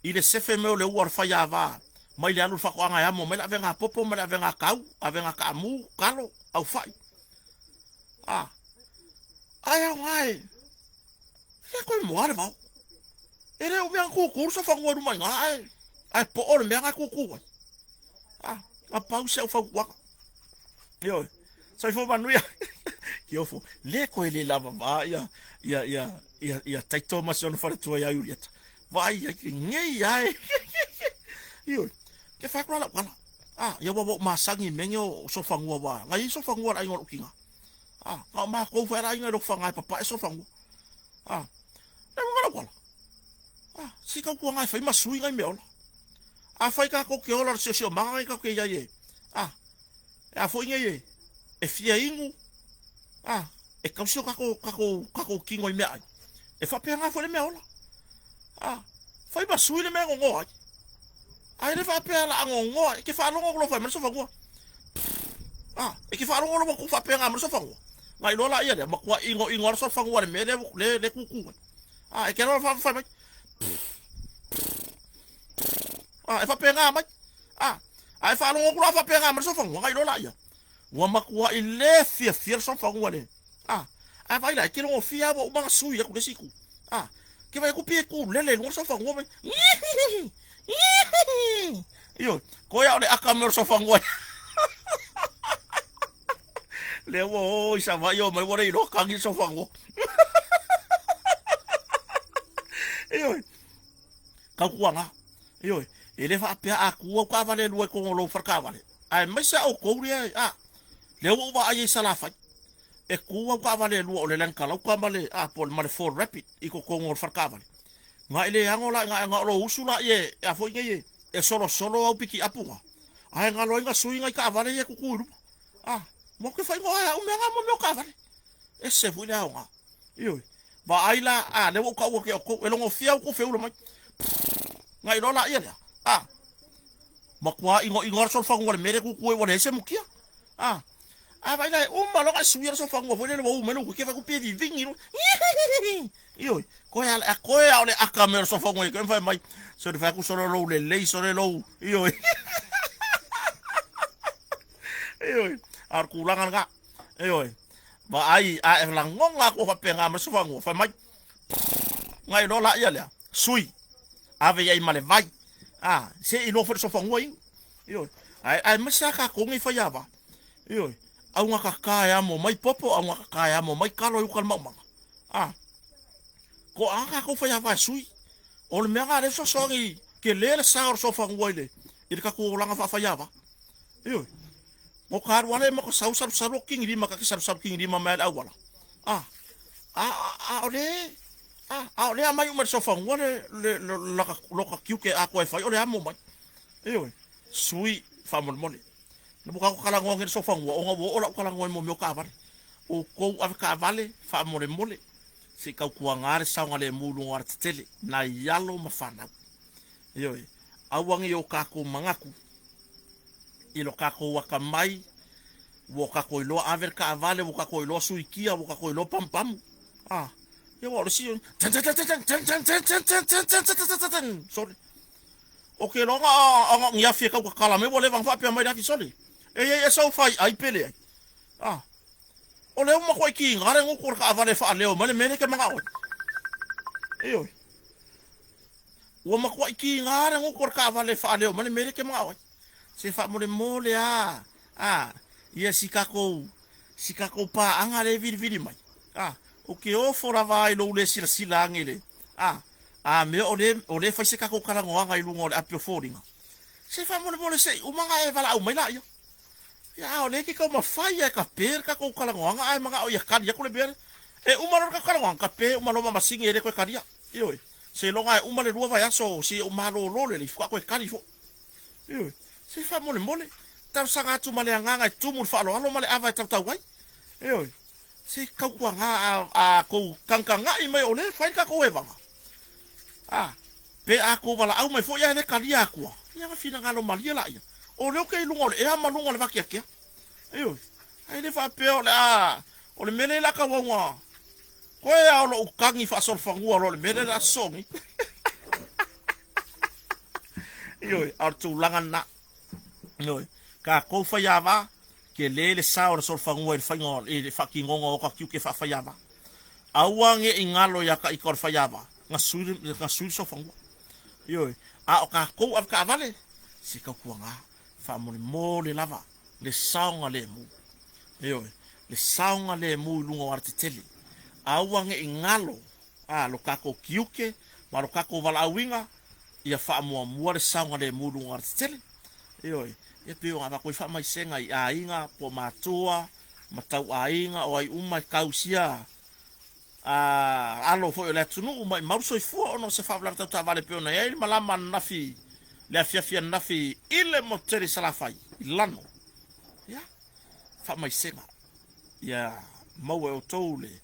i le sefe mai o le ua o le faiava mai le alu i le faatoaga e amo mai le avega popo ma le avega kau, avega kaamu, kalo, aufai. A, ae aoga e, e toe moa le vao. E le umi ana tutu le sofanua i luma i ina, ae, ae poo le mea na e tutu ai. A, na pau si au fautuaga. Ioe, soifua manuia. Kiofo, le koe le lava va ia, ia, ia, ia, ia Taito ma si ona faletua ia Iulieta. Vaai ai, nei ae. Ioe, ke whai atu la lau tala. A, ia ua ua masani i mea nei o sofanua wa. Ngai sofanua le aiga o lou tina. A, na o matou foi le aiga i Lotofaga e papae sofanua. A, le uiga o lau tala. A, se tautuaga e fai ma sui nai meaola. Afai tatou te ola i le siosiomaga nei tatou te i ai e, a, e a foi nei e, e fia inu, a, e tausi o tatou, tatou, tatou tino i meaai. E faapena foi le meaola. A, fai ma sui le mea e gogoa ai. Ae le faapea la a gogoa, e te faalogo atu loa fai mai le sofanua. A, e te faalogo loa ua tu faapena mai le sofanua. Na iloa laia lea, matua inoino lava le sofanua i le mea lea, lea, lea e tutu ai. A, e te alu fai mai. A, e faapena mai. A, a e faalogo atu loa faapena mai le sofanua, na iloa laia. Ua matuai le fiafia le sofanua le. A, ae vaai la, e te logofia lava ua uma ona sui atu le isi itu. A, ke vaai atu pei e tulele i luga le sofanua mai. Ioe, koe a o le aka mai o le sofanua. Lea ua o i Savaii o mai ua le iloa kagi le sofanua. Ioe, tautuaga. Ioe, e le faapea a tu au taavale e lua i totonu o lou fale taavale, aemaise a outou lea, a, lea ua ou vaai ai i Salafai, e tu au taavale e lua o le Land Kalauka ma le, a, po o le, ma le Ford Rapid i totonu o le fale taavale. Ga e le ago la ga ga o lou usu la ie e a foi nei e e solosolo au piki apu ga. Ae galo ai ga sui ga i taavale ia e tutu i luma. A, mo ke faaigoa ai au mea ga mo mea o taavale. Ese foi le aoga. Ioe. Vaai la, a, lea ua ou taua atu ia outou, e logofia au tou feula mai. Ga iloa laia lea. A, matua inoino lava le solofanua i le mea lea e tutu ai ua leai se mutia. A, a vaai la e uma loa ona e suia le solofanua foi lele ua u mai lou uike fai atu pie vivigi loa. Ioe, koe a koe a o le aka mai o le solofanua ia fai mai. Sole fai atu sole lou lelei sole lou. Ioe. Ioe. A o le tulaga lena. Ioe. Vaai a e lagona atu faapena ma le solofanua fai mai. Ngai loa laia lea. Sui. Ave i ai ma le vai. A, se i iloa foi le solofanua inu. Ioe. Ae aemaise lava tatou nei faiava. Ioe. Augatata e amo mai popo, augatata e amo mai talo i uka le maumaga. A. Ko a tatou faiava e sui. O le mea lena lea e fesoasoani tele le sa o le solofanua i le i le tatou olaga faafaiava. Ioe. Mo ka alu ale ma ka sau salusalu o kinilima ka ke salusalu kinilima mai le auala. A. A a o le a a o le aumai uma i le solofanua le le lo ka tiute atoa e fai o le amo mai. Ioe, sui faamolemole. Na mo tatou talanoa nei i le sofanua ona ua oo lau talanoa i mo mea o taavale. Outou ave taavale faamolemole se i tautuaga le saogalemu i luga o alatetele nai alo ma fanau. Ioe, aua nei o tatou manatu i lo tatou atamai ua tatou iloa ave le taavale, ua tatou iloa suikia, ua tatou iloa pamupamu. Ah, ia ua o le isi, sorry. O ke loa na ni afi e kau kakala mai ua leva ona faapea mai le afi sole. E iai esa o fai ai pe leai. Ah. O lea ua matuai kiga le gutu o le taavale e faaleo mai le mea lea e te manao ai. Ioe. Ua matuai kiga le gutu o le taavale e faaleo mai le mea lea e te manao ai. Se faamolemole a, a, ia si tatou, si tatou paaga lea e vilivili mai. A, ou te ofo lava ai i lou le silasila ane i le, a, a mea o lea, o lea e fai se tatou talanoaga i luga o le api o foliga. Se faamolemole se i uma ona e valaau mai laia. Ia, a o lea e te taumafai lava e tape le tatou talanoaga ae manao ia tali atu le mea lea. E uma loa le tatou talanoaga, tape uma loa ma masini e le toe talia. Ioe. Seiloga e uma le 2 vaiaso seia ou malolo lelei faatoa toe tali foi. Ioe. Se faamolemole, talosaga atu ma le agaga e tumu le faaaloalo ma le ava e tautau ai. Ioe. Se tautuaga a, a tou tagatagai mai o lea e fai le tatou evaga. A, pe a tou valaau mai foi ae le talia atua, ia ona finagalo malie laia. O lea ou te i luga o le ea ma luga o le vateatea. Ioe. Ae le faapea o le a, o le mea lea o le a tauau Koe a o lou tagi faasolofanua loa i le mea lea o le a sosoo nei. Ioe, a o le tulaga lena. Ioe, tatou faiava, tele le sao o le solofanua i le faiga i le faatinoga o ota tiute faafaiava. Aua ne i galo ia taita o le faiava, na sui na sui le solofanua. Ioe, a o tatou avetaavale, se tautuaga, faamolemole lava le saogalemu. Ioe, le saogalemu i luga o alatetele. Aua ne i galo a lo tatou tiute ma lo tatou valaauina ia faamuamua le saogalemu i luga o alatetele. Ioe, ia pei ona avatu ai faamaisega i aiga po o matua ma tauaiga o ai uma e tausia a alo foi o le atunuu maimau le soifua ona o se faalavelave tau taavale pei ona i ai le malama ananafi le afiafi ananafi i le motu tele i Salafai i Lano. Ia, faamaisega ia maua e outou le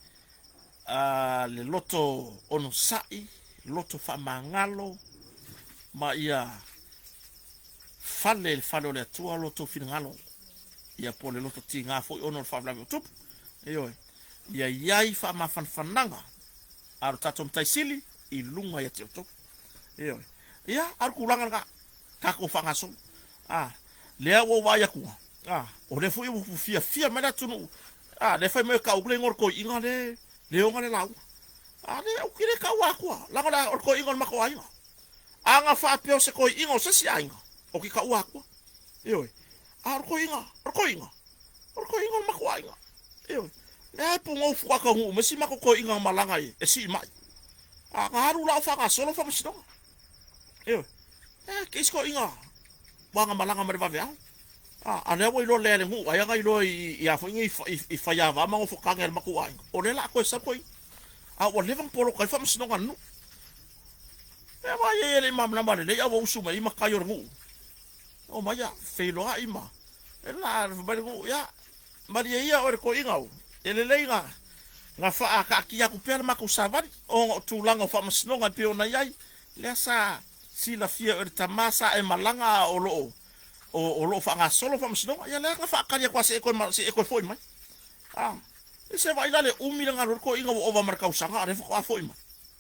a le loto onosai, loto faamagalo ma ia fale i le fale o le Atua lo outou finagalo ia po o le loto tiga foi ona o le faalavelave o tupu. Ioe. Ia i ai faamafanafanaga a lo tatou Matai Sili i luga ia te outou. Ioe. Ia, a o le tulaga lena, tatou faagasolo. A, lea ua ou vaai atu, a, o lea foi ua fiafia mai le atunuu. A, lea fai mai e tau le igoa o le toeaina le, le ona le lauga. A, lea ou te le taua atua, leaga o le toeaina o le matou aiga. A na faapea o se toeaina o se isi aiga, ou te taua atua. Ioe. A o le toeaina, o le toeaina, o le toeaina o le matou aiga. Ioe. Lea e pugou fuka taunuu mai si matou toeaina malaga e sii mai. A na alu la o faagasolo faamasinoga. Ioe. E ke isi toeaina ua malaga ma le vaveao. A lea ua iloa lea e le nuu, ai ana iloa i a foi nei i faiava ma nofotaga e le matou aiga. O lea la a toe sau toeaina. A ua leva ona poloka ai faamasinoga a le nuu. E vaai ai e le i malamalama lelei a ua usu mai ai matai o le nuu. Omai a feiloai ma e la fai mai le nuu, ia malie ia oe le toeaina o, e lelei na na faataatia atu pea le matou savali ona o tulaga o faamasinoga e pei ona i ai, lea sa silafia e le tama sa e malaga a o lo o o lo o faagasolo faamasinoga, ia lea na faatali atu lava se i e toe foi mai. A, i se vaai la le umi le galue le toeaina ua ova ma le tausaga a o lea faatoa foi mai.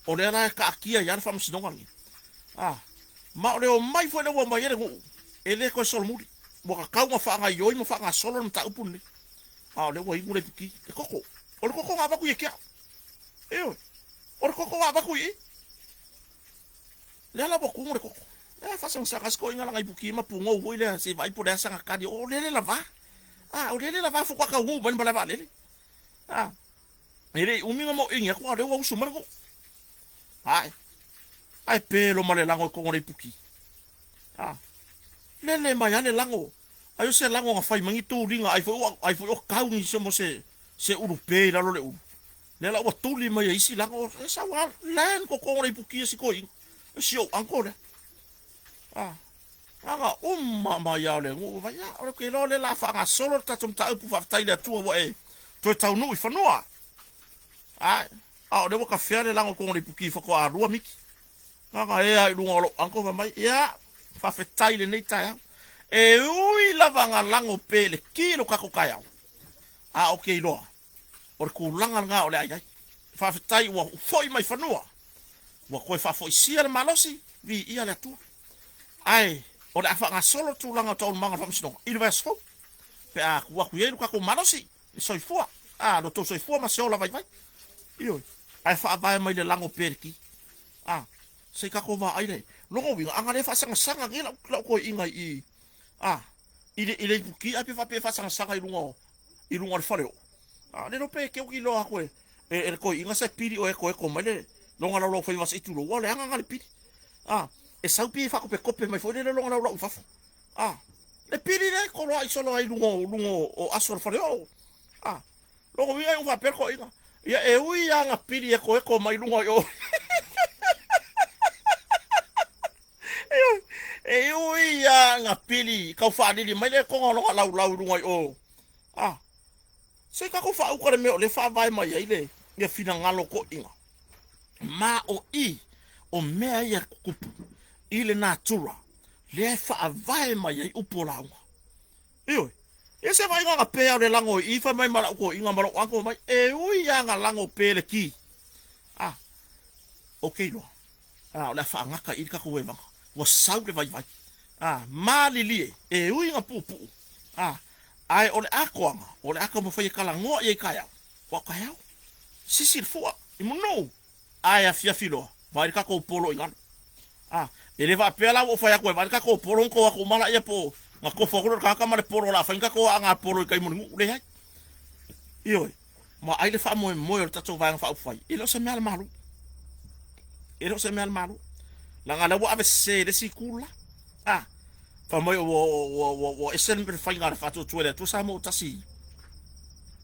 O lea la e taatia ai lava le faamasinoga lenei. A, ma o le omai foi lea ua omai ai le nuu, e le toe solomuli. Ua tatau ona faagaoioi ma faagasolo le mataupu lenei. A o lea ua inu le iputi, le toto. O le toto na avatu ia te au. Ioe, o le toto na avatu i i. Lea la ua tumu le toto. E faasagasagaga si toeaina lana iputi ma pugou foi lea se i vaai po o le a sana tali. O lele lava. A, o lele lava faatoa taunuu mai le malae vaalele. A, e le i umi ona moini atu a o lea ua usu mai le nuu. Ae, ae pelo ma le lago i totonu o le iputi. A, lele mai lava le lago. Ai o se lago na fai mai ni tuliga, ai foi ua, ai foi o tau ni se mo se, se ulu pe i lalo o le ulu. Lea la ua tuli mai e isi lago, e sau lava land totonu o le iputi a si toeaina. E si ou uncle lea. A, aga uma mai lava o le nuu, vai, ia, o le iloa o lea o le a faagasolo le tatou mataupu, faafetai i le Atua ua e toe taunuu i fanua. Ae, a o lea ua tafea le lago i totonu o le iputi faatoa lua miti. Aga ea i luga o lou uncle fai mai, ia, faafetai i lenei taeao. E ui lava na lago pe le ki lo tatou taeao, a o ke iloa, o le tulaga lena o le a i ai. Faafetai ua foi mai fanua, ua toe faafoisia le malosi, viia le Atua. Ae o le a faagasolo le tulaga o taualumaga o le faamasinoga i le vaiaso fou, pe a tuu atu i ai lo tatou malosi, le soifua, a, lo tou soifua ma se ola vaivai. Ioe, ae faavae mai le lago pe le ki. A, se i tatou vaai le lona uiga, a na le faasagasaga nei lau, lau toeaina i, a, i le, i le iputi ae pe faapea e faasagasaga i luga o, i luga o le faleoo. A, le iloa pe te oti loa atu e, e, e le toeaina se pili o ekoeko mai le lona laulau faiva se i tulou, ua leaga na le pili. A, e sau pei e faakopetope mai foi lele lona laulau i fafo. A, le pili lea e koloai solo ai luga o, luga o aso o le faleoo. A, lona uiga e faapea le toeaina, ia e ui lava na pili ekoeko mai luga i o. E ui lava na pili tau faalili mai le ekoga o lona laulau i luga i o. A, se i tatou faauka le mea o lea e faavae mai ai le ia finagalo o toeaiina. Ma o i, o mea ia e tutupu i le natura, lea e faavae mai ai upu o lauga. Ioe. Ia se vaaiga na pea o le lago i i, fai mai ma lau toeaina ma lou uncle mai, e ui lava na lago pe le ki. A, ok loa. A, o le a faagata i i le tatou evaga. Ua sau le vaivai. A, malilie, e ui na puupuu. A, ae o le atoaga, o le a taumafai e talanoa i ai taeao. Ua o taeao. Sisi le fua i Mulinuu. Ae afiafi loa, vaai le tatou polo i lalo. A, e le faapea la ua ou fai atu e vaai le tatou polo ona tou o atu uma laia po o na tofu atu lea o le tagata ma le polo o le a fai ni tatou aaga polo i tai Mulinuu. Leai. Ioe. Ma ai le faamoemoe o le tatou Vaega Faaupufai, e le o se mea a le Malo. E le o se mea a le Malo. Leaga lea ua ave sese i le isi itu le la. A, fai mai ua, ua, ua, ua ese le faiga a le Faatuatua i le Atua Samoa ua tasi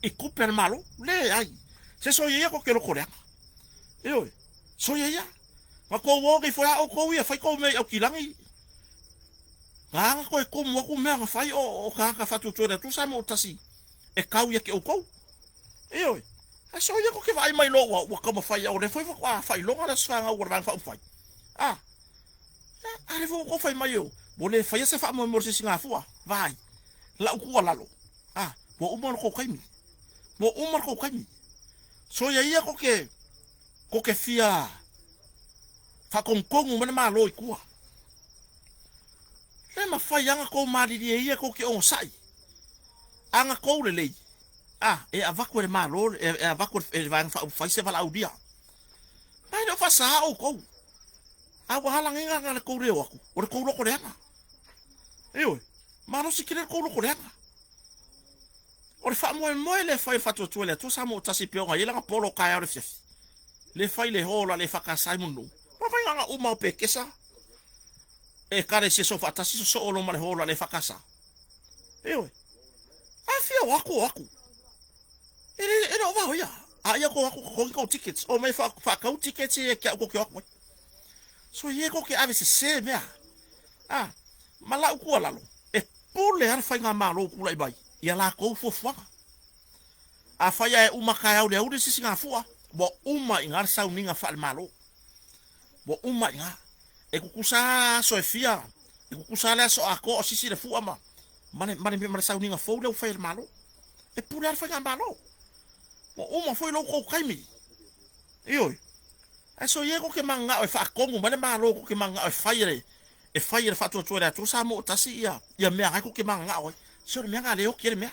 i tupe a le Malo. Leai. Se soia ia tou te loto leaga. Ioe. Soia ia. Na tou o nei foi a outou ia fai tou mea i Aukilagi. Na aga toe tumu atu mea na fai o, o tagata Faatuatua i le Atua Samoa ua tasi e kau ia te outou. Ioe. Ae soia tou te vaai mai loa ua, ua taumafai o lea foi faatoa faailoga le Aso Fanau a le Vaega Faaupufai. A, a lea foi ua outou fai mai o, ua le faia se faamoemoe o se isi gafua. Vaai, lau tuualalo, a, ua uma le tou taimi. Ua uma le tou taimi. Soia ia tou te, tou te fia faatonutonu mai le Malo i tua. Le mafai lava ona tou malilie ia tou te onosai. A na tou lelei, a, e avatu e le Malo, e avatu e le Vaega Faaupufai se valaaulia. Ma e le o faasaā outou. A ua alagiga na le tou le o atu, o le tou loto leaga. Ioe, malosi tele le tou loto leaga. O le faamoemoe lea e fai e le Faatuatua i le Atua Samoa ua tasi e pei ona i ai lana polo taeao i le afiafi. Le fai le hola le EFKS i Mulinuu. Ma fai na uma o pekesa ekalesia soofaatasi sosoo loa ma le hola le EFKS. Ioe. A fia o atu o atu. E le, e le o vao ia. A ia ko atu totogi kou tickets. O mai whaakau tickets ia kia au ko ke o atu ai. Soia ko ke ave sesē mea. A, ma la'u tuualalo, e pule lava le faigamalo ua tulai mai i a latou fuafuaga. Afai ae uma taeao i le aoauli le sisigafua, ua uma i ina le sauniga faale-Malo. Ua uma i ina. E tutusa lava aso e fia, e tutusa lava le aso atoa o sisi le fua ma, ma le, ma le, ma le sauniga fou lea ua fai e le Malo. E pule lava le faigamalo. Ua uma foi lo outou taimi. Ioe. Ae soia tou te mananao e faatonu mai le Malo tou te mananao e fai e le e fai e le Faatuatua i le Atua Samoa Tasi ia ia mea na tou te mananao ai. Se o le mea na le oti ai le mea.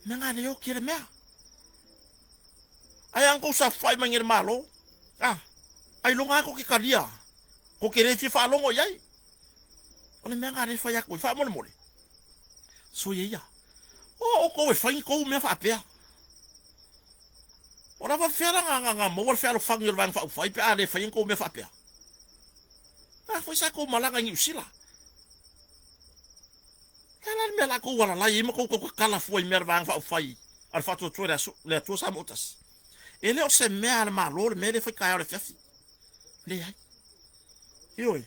Mea na le oti ai le mea. Ae a na tou saofafai mai nei i le Malo, a, ailoga lava tou te talia, tou te le fia faalogo i ai. O le mea na le fai atu ai, faamolemole, soia ia. O outou e fai ni tou mea faapea. O le a faapefea la na maua le fealofani o le Vaega Faaupufai pe a le faia ni tou mea faapea? A foi sa tou malaga i Niu Sila. O le a la le mea la tou alalai ai ma tou tautatala fua i mea a le Vaega Faaupufai a le Faatuatua i le Atua Samoa Tasi? E le o se mea a le Malo le mea lea e fai taeao i le afiafi. Leai. Ioe.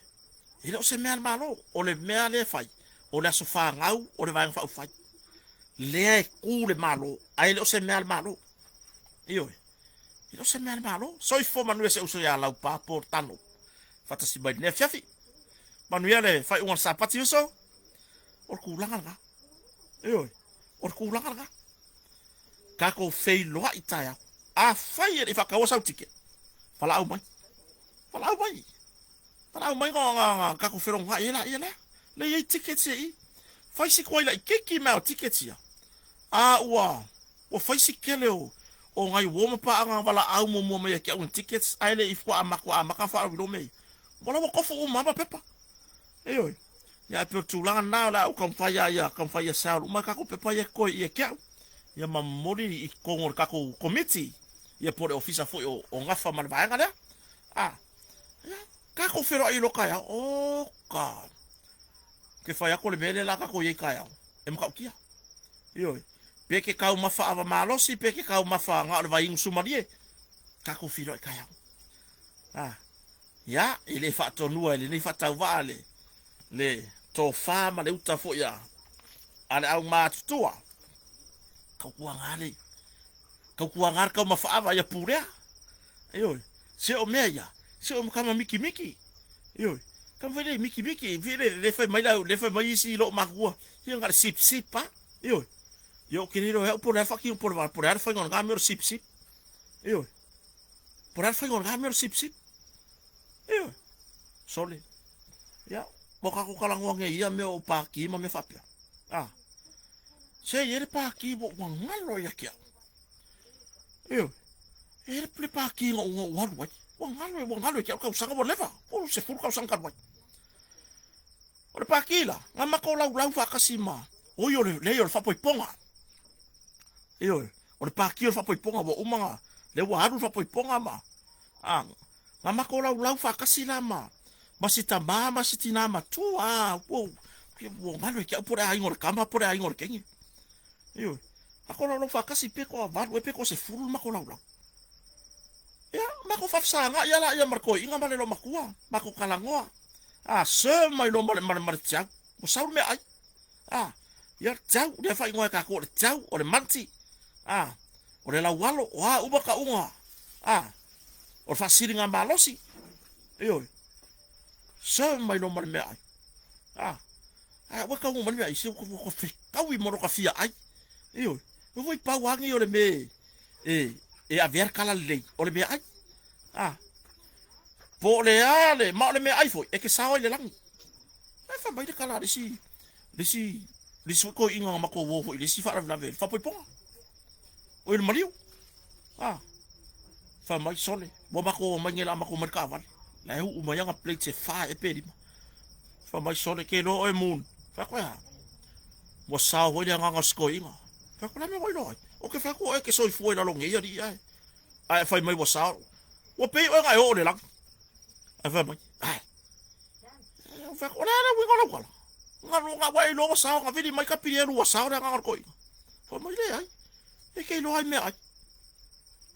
E le o se mea a le Malo. O le mea lea e fai, o le aso fanau o le Vaega Faaupufai. Lea e tu le Malo, ae le o se mea a le Malo. Ioe. E le o se mea a le Malo. Soifua manuia si ou uso ia Laupa Paul Tano. Faatasi mai lenei afiafi. Manuia le faaiuga o le Sapati uso. O le tulaga lena. Ioe. O le tulaga lena. Tatou feiloai taeao. Afai e le i faataua sau ticket, valaau mai. Valaau mai. Valaau mai na tatou felogoai ai laia lea. Lea e i ai tickets ia i i. Fai si tuai laitiiti mea o tickets ia. A ua ua fai si tele o o nai uo ma paaga valaau muamua mai ia te au i tickets ae le i faatoa amata amata ona faalauiloa mea ia. Ua la ua tofu uma lava ma pepa. Ioe. Ia ae pei o le tulaga lena o le a ou taumafai lava ia taumafai ia sell uma tatou pepa ia e totoe ia te au. Ia ma momoli i totonu o le tatou komiti ia po o le ofisa foi o, o gafa ma le vaega lea. A, ia, tatou feiloai loa taeao. Oka! Ke fai atu o le mea lea la tatou i ai taeao, e matautia. Ioe. Pe ke taumafa ava malosi, pe ke taumafa na o le vaiinu sumalie, tatou feiloai taeao. A, ia, e le faatonua e lenei faatauvaa le, le tofa ma le uta foi a, a le aumatutua. Tautuaga le, tautuaga le taumafa ava ia pulea. Ioe, se o mea ia, se o tama mikimiki. Ioe, tama foi le mikimiki, fi le le fai mai la, le fai mai isi loo matutua, ia na le sip sip a. Ioe, ia o ke le iloa e au po o le a le faatino po o le a le faiga o lena mea o le sip sip. Ioe, po o le a le faiga o lena mea o le sip sip. Ioe, sole. Ia, ua tatou talanoa nei i ia mea o pāki ma mea faapea. A, se i ai le pāki ua ua galo ia te au. Ioe, e i ai le pāki na ou alu ai. Ua galo, ua galo ia te au le tausaga ua leva, po o le 10 tausaga talu ai. O le pāki la, na matou laulau faatasi ma, oi o le, leai o le faapoipoga. Ioe, o le pāki o le faapoipoga ua uma na, lea ua alu le faapoipoga ma, a, na matou laulau faatasi la ma, ma si tamā ma si tinā matua, a, ua, ua galo ia te au po o le aiga o le tama po o le aiga o le teine. Ioe, matou laulau faatasi pe toavalu ea pe toasefulu le matou laulau. Ia, matou faafesagai lava laia ma le toeaina ma le loomatua, matou talanoa. A, serve mai loa ma le, ma le, ma le tiau. Ua sau le meaai. A, ia le tiau, lea faaigoa e tatou o le tiau, o le manti. A, o le laualo, o a uma tauga. A, o le faasiliga malosi. Ioe. Serve mai loa ma le meaai. A, ae ua taunuu mai le meaai, se ua fetaui ma lota fia ai. Ioe. E foi pau lava nei o le mea e, e avea le tala lelei, o le meaai. A, po o le a le, ma o le meaai foi, e te sao ai i le lagi. Ae fai mai le tala a le isi, le isi, le isi foi toeaina na matou o foi i le isi faalavelave, le faapoipoga. O i le maliu. A, fai mai, sole, ua matou omai nei la matou omai i le taavale. La e uu mai ana plates e fa ea pe lima. Fai mai, sole, ke iloa oe Moon. Fai atu, e a? Ua sao foi le agaga o si toeaina. Fai atu, o le a le mea ua iloa ai? Ou te fai atu o oe e te soifua i lalo o nei alii ae. Ae fai mai ua sao. Ua pei oe na e oo i le lagi. Ae fai mai, ai. Fai atu, o le a le uiga o lau tala? Nga, nga ua e iloa ua sao, na vili mai Kapilielu ua sao le agaga o le toeaina. Fai mai, leai. E te iloa ai meaai.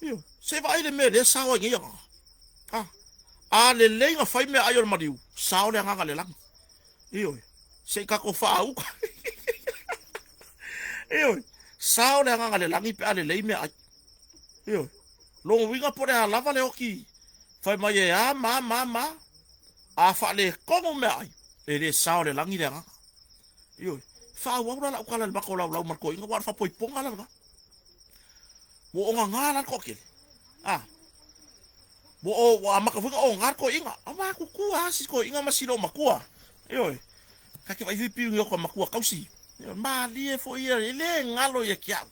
Ioe. Se i vaai le mea lea e sao ai nei agaga. Ah. A lelei na fai meaai o le maliu, sao le agaga i le lagi. Ioe, se i tatou faaauga. Ioe, sao le agaga i le lagi pe a lelei meaai. Ioe, lona uiga po o le a lava le oti fai mai e a ma a ma a ma a, a faaletonu meaai, e le sao i le lagi le agaga. Ioe, faaauau la lau tala i le matou laulau ma le toeaina, aua o le faapoipoga la lena. Ua ogaga la le toatele. A, ua o, ua amata foi ona oga le toeaina. A matutua lava si toeaina ma si loomatua. Ioe, ta te vaai foi piu ni ota matua tausi. Ioe, malie foi ia, e le galo ia te au.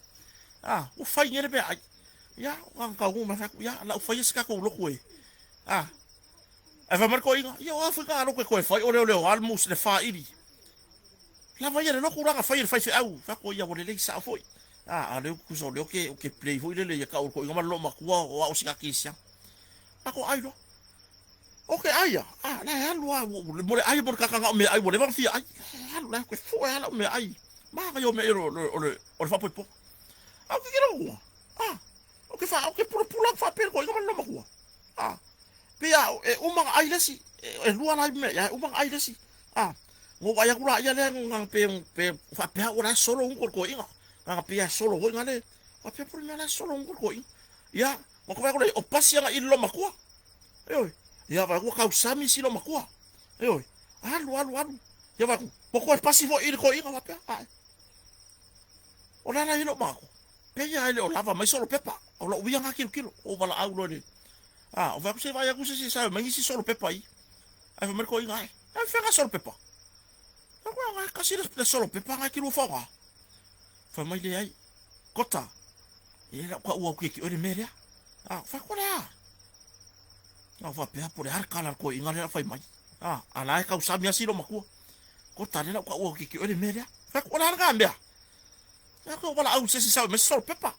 A, ua fai nei le meaai. Ia, ua taunuu mai fai atu, ia, o le a ou faia se tatou lotu e. A, ae fai mai le toeaina, ia o a foi ta lotu e toe fai o leoleoa le mus, le faili. Lava ia le lotu la na fai e le faifeau. Fai atu, ia ua lelei sao foi. A, a o lea tusa o lea ou te play foi lele ia tau o le toeaina ma le loomatua o au o sina kerisiano. Matou ai loa. O ke ai a, a, la e alu a, mo le ai mo le tagata na o meaai ua leva ona fia ai. La e alu, la e fue lava lau meaai. Manaia o meaai o le, o le, o le faapoipoga. A o ke kilo ua, a, o ke wha, o ke pulapula aku whaapea le toeaina ma le loomatua. A, pei a, e uma na ai le isi, e lua la mea, ia e uma na ai le isi. A, na ou vaai atu laia lea na pe, pe faapea au o la e solo gutu o le toeaina. Na pei e solo foi na le, faapea po o le mea la e solo gutu o le toeaina. Ia, na ou vaai atu lea, o pasi ana i le loomatua. Ioe, ia vaai atu ua tausami si loomatua. Ioe, alu, alu, alu. Ia vaai atu, ua toe pasi foi i le toeaina faapea, ae. O le ala i lou manatu, pei lava e le o lava mai solo pepa. O lou ia na tilotilo, ou valaau loa i le, a, ou fai atu, se i vaai atu se isi e sae mai nisi solo pepa i. Ae fai mai le toeaina, ae, ae fea na solo pepa? Fai atu, na e kasi le solo pepa na e kilua faoga. Fai mai, leai, kota, e lau ka ua au ki oe le mea lea. A, fai atu, o le a? Na ou faapea, po o le a le kala a le toeaina lea la fai mai. A, a la e tausami lava si loomatua. Kota lea la ou ka ua au ki oe le mea lea. Fai atu, o le a lena mea? Fai atu, valaau i se isi sao mai se solo pepa.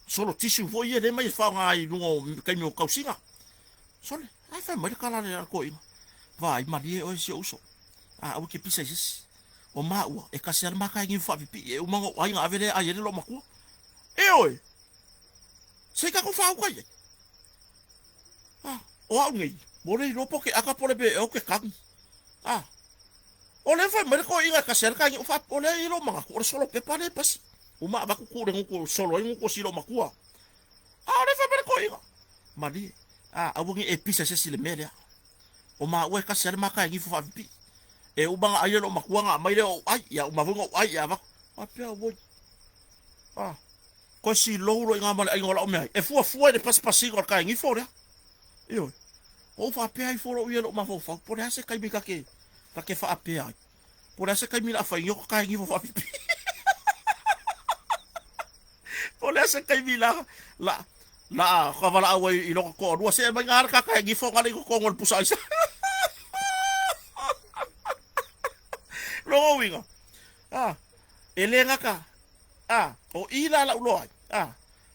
Solo tissue foi ia lea mai e faaaoga i luga o taimi o tausiga. Sole, ae fai mai le kala a le toeaina. Vaai malie oe si ou uso. A, aua e te pisa i se isi. O maua, e kasi lava le ma kaegiu faapipii e uma ona ou ai ona ave lea e ai ai le loomatua. Ioe! Se i tatou faauka i ai. A, o au nei, ua le iloa po o ke aka po o le mea ea ou te kagi. A, o lea e fai mai le toeaina e kasi ai le kaegiu, o lea e i ai lou manatu, o le solo pepa lea e pasi. Uma avatu tuu i le gutu e solo ai gutu o si loomatua. A o lea e fai mai le toeaina, malie, a, aua ne i e pisa i se isi i le mea lea. O maua e kasi lava le ma kaegifo faapipii. E uma ona ai le loomatua ona aumai lea o ou ai, ia uma foi ona ou ai ia avatu. Faapea, auoi, a, Koe silou loa i ina ma le aiga o lau meaai, e fuafua i le pasipasiga o le kaegifo lea. Ioe. Ua ou faapea ifo lou ia i lou mafaufau, po o le a se taimi ta te, ta te faapea ai. Po o le a se taimi o le a fai ai o kaegifo faapipii. Po o le a se taimi la, la, la ka valaau ai i lota toalua, se aumai ina le ta kaegifo na le i totonu o le pusa aisa. Lona uiga, a, e le gata, A, o i la lau loa ai. A,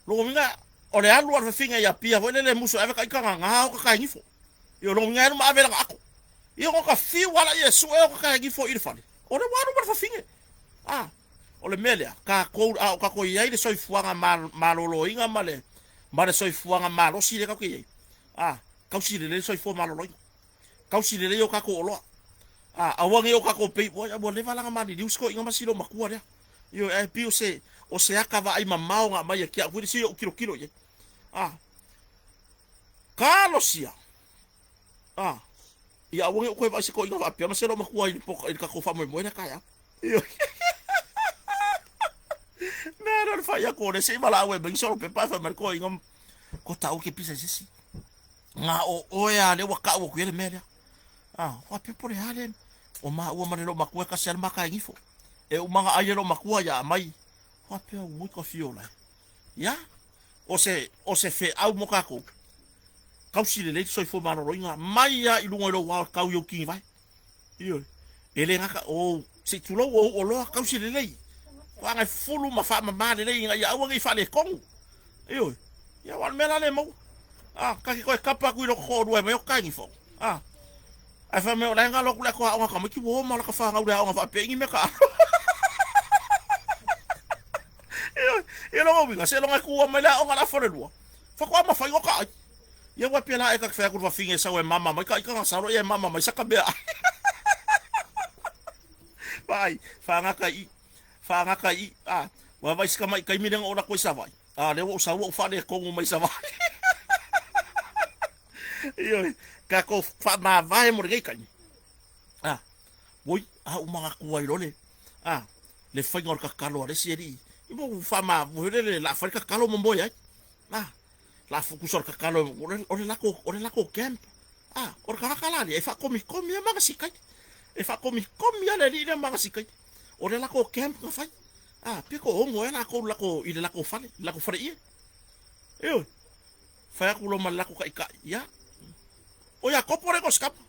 lona uiga, o le alu a le fafine i Apia foi lele e musu e ave ka ita gagā o ka kaegifo. Ia, lona uiga e alu ma ave lana ato. Ia, ona ka fiu lava laia e sue o ka kaegifo i le fale, o lea ua alu ma le fafine. A, o le mea lea, tatou, a o tatou i ai i le soifuaga maloloina ma le, ma le soifuaga malosi lea tatou te i ai, a, tausi lelei le soifua maloloina. Tausi lelei o tatou oloa. A, aua nei o tatou pei, ua, ua leva la ona maliliu si toeaina ma si loomatua lea. Ioe, ae pei o se, o se aka vaai mamao na aumai e ke au foi le se i ou tilotilo i ai. A, talosia, a, ia aua nei ou toe vaai i se toeaina faapea ma se loomatua i le poka, i le tatou faamoemoe lea taeao. Ioe. Mea lea o le fai atu o lea se i valaau e aumai ni solo pepa ae fai mai le toeaina, ko tāua ke pisa i se isi. Na o oe a lea ua kau atu i ai le mea lea. A, faapea po o le a lea, o maua ma le loomatua e kasi lava le ma kaegifo. E uma ona ai le loomatua ia aumai, faapea ui ka fio lai. Ia, o se, o se feau mo tatou, tausi lelei le soifua maloloina mai lava i luga i lou ao e tau i ou tinivae. Ioe. E le gata, o, se i tulou ou oloa, tausi lelei. Faga e fufulu ma faamama lelei ina ia aua ne i faaletonu. Ioe. Ia, aua o le mea la lea e maua. A, ta te toe kapa atu i lota toalua e aumai o kaegifo. A, ae fai mai o la e galo atu le ato aoga a tamaiti ua o ma lata fanau i le aoga faapea i ni mea taalo. Ioe. Ia lona uiga, seiloga e tua mai le aoga o le afa o le lua, faatoa mafai ona ta ai. Ia ua pela e ka fai aku le fafine e sau e mama mai ka ika na salo ia e mama mai saka mea. Vai, whaangaka i, whaangaka i, a, wa vai sika mai kaimi lenga o la koe Savai. A, lea ua ou sau ua ou faaletonu mai Savai. Ioe, tatou faamavae mo lenei taimi. A, oi, a ou manatu ai loa le, a, le faiga o le tatalo a le isi alii. I mo faamavae le le la fai le tatalo momoe ai. A, la fukusa o le tatalo o le lako, o le lako camp. A, o le tagata la lea e faakomikomi a magasikai. E faakomikomi a le alii lea magasikai. O le lako camp na fai. A, pe ko ono e lakou lako i le lako fale, le lako fale ie. Ioe. Fai atu loa ma le lako taitai, ia. O Iakopo le gosikapa.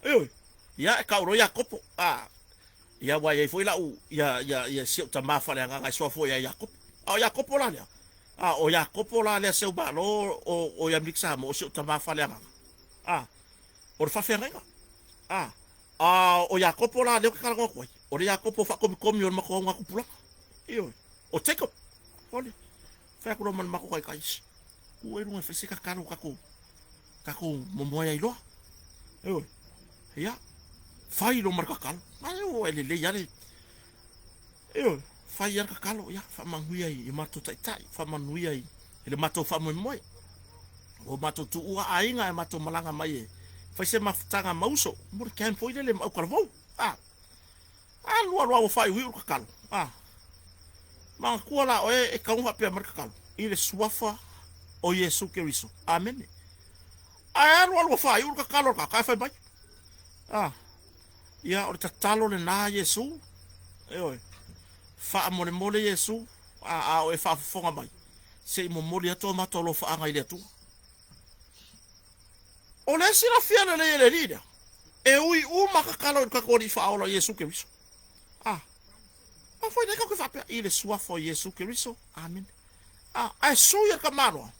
Ioe. Ia, e tau loa Iakopo. A, ia ua i ai foi lau, ia, ia, ia si ou tama faaleagaga e soa foi ia Iakopo. A o Iakopo la lea. A o Iakopo la lea seu malo o, o ia Amerika Samoa, o si ou tama faaleagaga. A, o le faafeagaiga. A, a o Iakopo la lea ou te talanoa atu ai, o le Iakopo faakomikomi o le matou augatupulaga. Ioe. O Jacob. Ole. Fai atu loa ma le matou taitai, Shh, tuu ai luga e fai se tatalo tatou, tatou momoe ai loa. Ioe. Ia, fai loa ma le tatalo. Ai ua e lelei lava le, ioe, fai lava le tatalo, ia, faamanuia i matou taitai, faamanuia i le matou faamoemoe. Ua matou tuua aiga e matou malaga mai e fai se mafutaga ma uso, mo le camp foi lele ma autalavou. Ah, Alu alu a ua faaiuiu le tatalo. A. Manatua la oe e tatau ona faapea mai le tatalo, i le suafa o Iesu Keriso. Amene. Ae alu alu ua faaiu le tatalo a le tagata ae fai mai, A. Ia, o le tatalo lena Iesu. Ioe. Faamolemole Iesu, a, a o e faafofoga mai, se i momoli atu a matou alofaaga i le Atua. O le silafia lelei e le Alii lea, e ui uma tatalo i lo tatou Alii Faaola Iesu Keriso. A, a foi lea tatou te faapea, i le suafa o Iesu Keriso. Amene. A, ae sui e le tamaloa,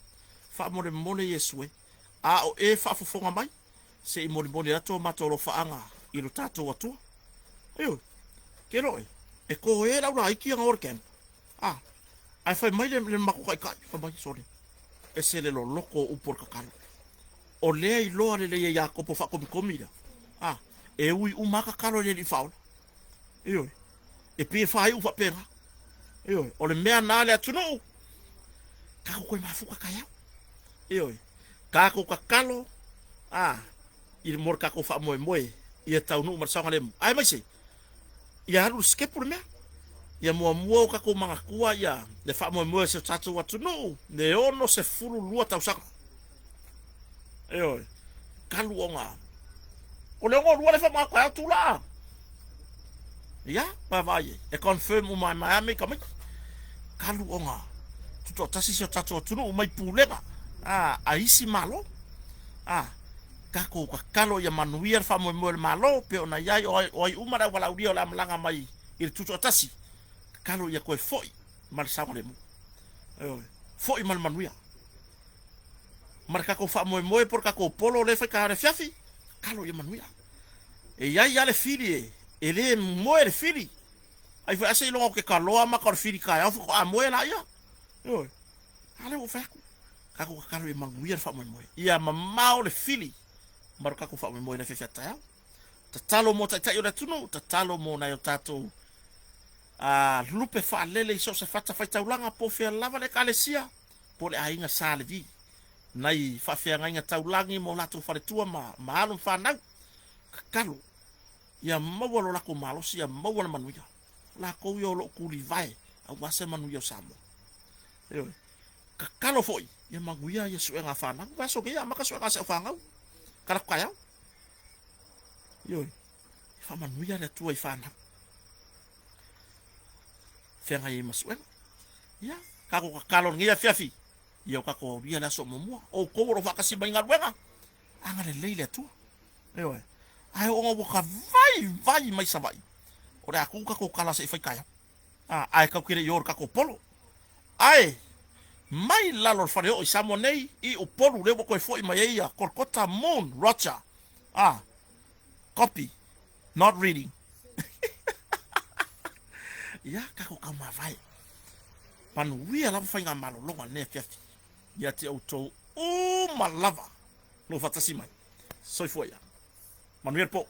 faamolemole Iesu e, a o e faafofoga mai, se i molimoli atu o matou alofaaga i lo tatou Atua. Ioe, ke loe, e koe lau laiti ana o le camp. A, ae fai mai le, le matou taitai, fai mai, sole, ese le loloto o upu o le tatalo. O lea iloa lelei e Iakopo faakomikomi lea, a, e ui uma lava tatalo i le Alii Faaola. Ioe, e pei e faaiu faapena. Ioe, o le mea na le atunuu, tatou toe mafuta taeao. Ioe, tatou tatalo, a, i le mo le tatou faamoemoe ia taunuu ma le saogalemu. Aemaise, ia alu i le sikepu le mea. Ia muamua o tatou manatua ia le faamoemoe o si o tatou atunuu le 62 tausaga. Ioe, talu ona o le 62 le faamanatu ai tulaga. Ia, vaavaai ai, e confirm uma e Miami ka maiti. Talu ona tutoatasi si o tatou atunuu mai pulega a, a isi Malo. A, tatou tatalo ia manuia le faamoemoe o le Malo pei ona i ai o ai, o ai uma le auvalaulia o le a malaga mai i le tutoatasi, tatalo ia toe foi ma le saogalemu. Ioe, foi ma le manuia. Ma le tatou faamoemoe po o le tatou polo lea e fai taeao i le afiafi, tatalo ia manuia. E i ai lava le fili e, e le moe le fili. Ai foi a seiloga ou te taloa maka o le fili taeao faatoa moe laia. Ioe. A lea ua ou fai atu. Tatou tatalo ia manuia le faamoemoe. Ia mamao le fili ma lo tatou faamoemoe i le afiafi a taeao. Tatalo mo taitai o le atunuu, tatalo mo nai o tatou a lupe faalele i so o se fatafaitaulaga po o fea lava le Ekalesia po o le aiga Sa Levi, nai faafeagaiga taulagi ma o latou faletua ma, ma alo ma fanau. Tatalo ia maua lo latou malosi, ia maua le manuia. O latou ia o lo o tulivae aua se manuia o Samoa. Ioe. Tatalo foi ia manuia ia suega a fanau. Vaiaso nei amata suega a si au fanau. Kalako taeao. Ioe. Faamanuia le Atua i fanau. Feagai ai ma suega. Ia, tatou tatalo i lenei afiafi, ia o tatou aulia le aso muamua. O outou o lo o faatasi mai i galuega, agalelei le Atua. Ioe. Ae ona ua ta vaivai mai Savaii, o le a tuu tatou tala se i fai taeao. A, ae tatou te le i o i le tatou polo. Ae, mai lalo o le faleoo i Samoa nei, i Upolu lea ua toe foi mai ai ia Kolkota Moon Roger. A, copy, not reading. Ia, tatou taumavae. Manuia lava faigamalologa i lenei afiafi ia te outou. uma lava lou faatasi mai. Soifua ia. Manuia le po.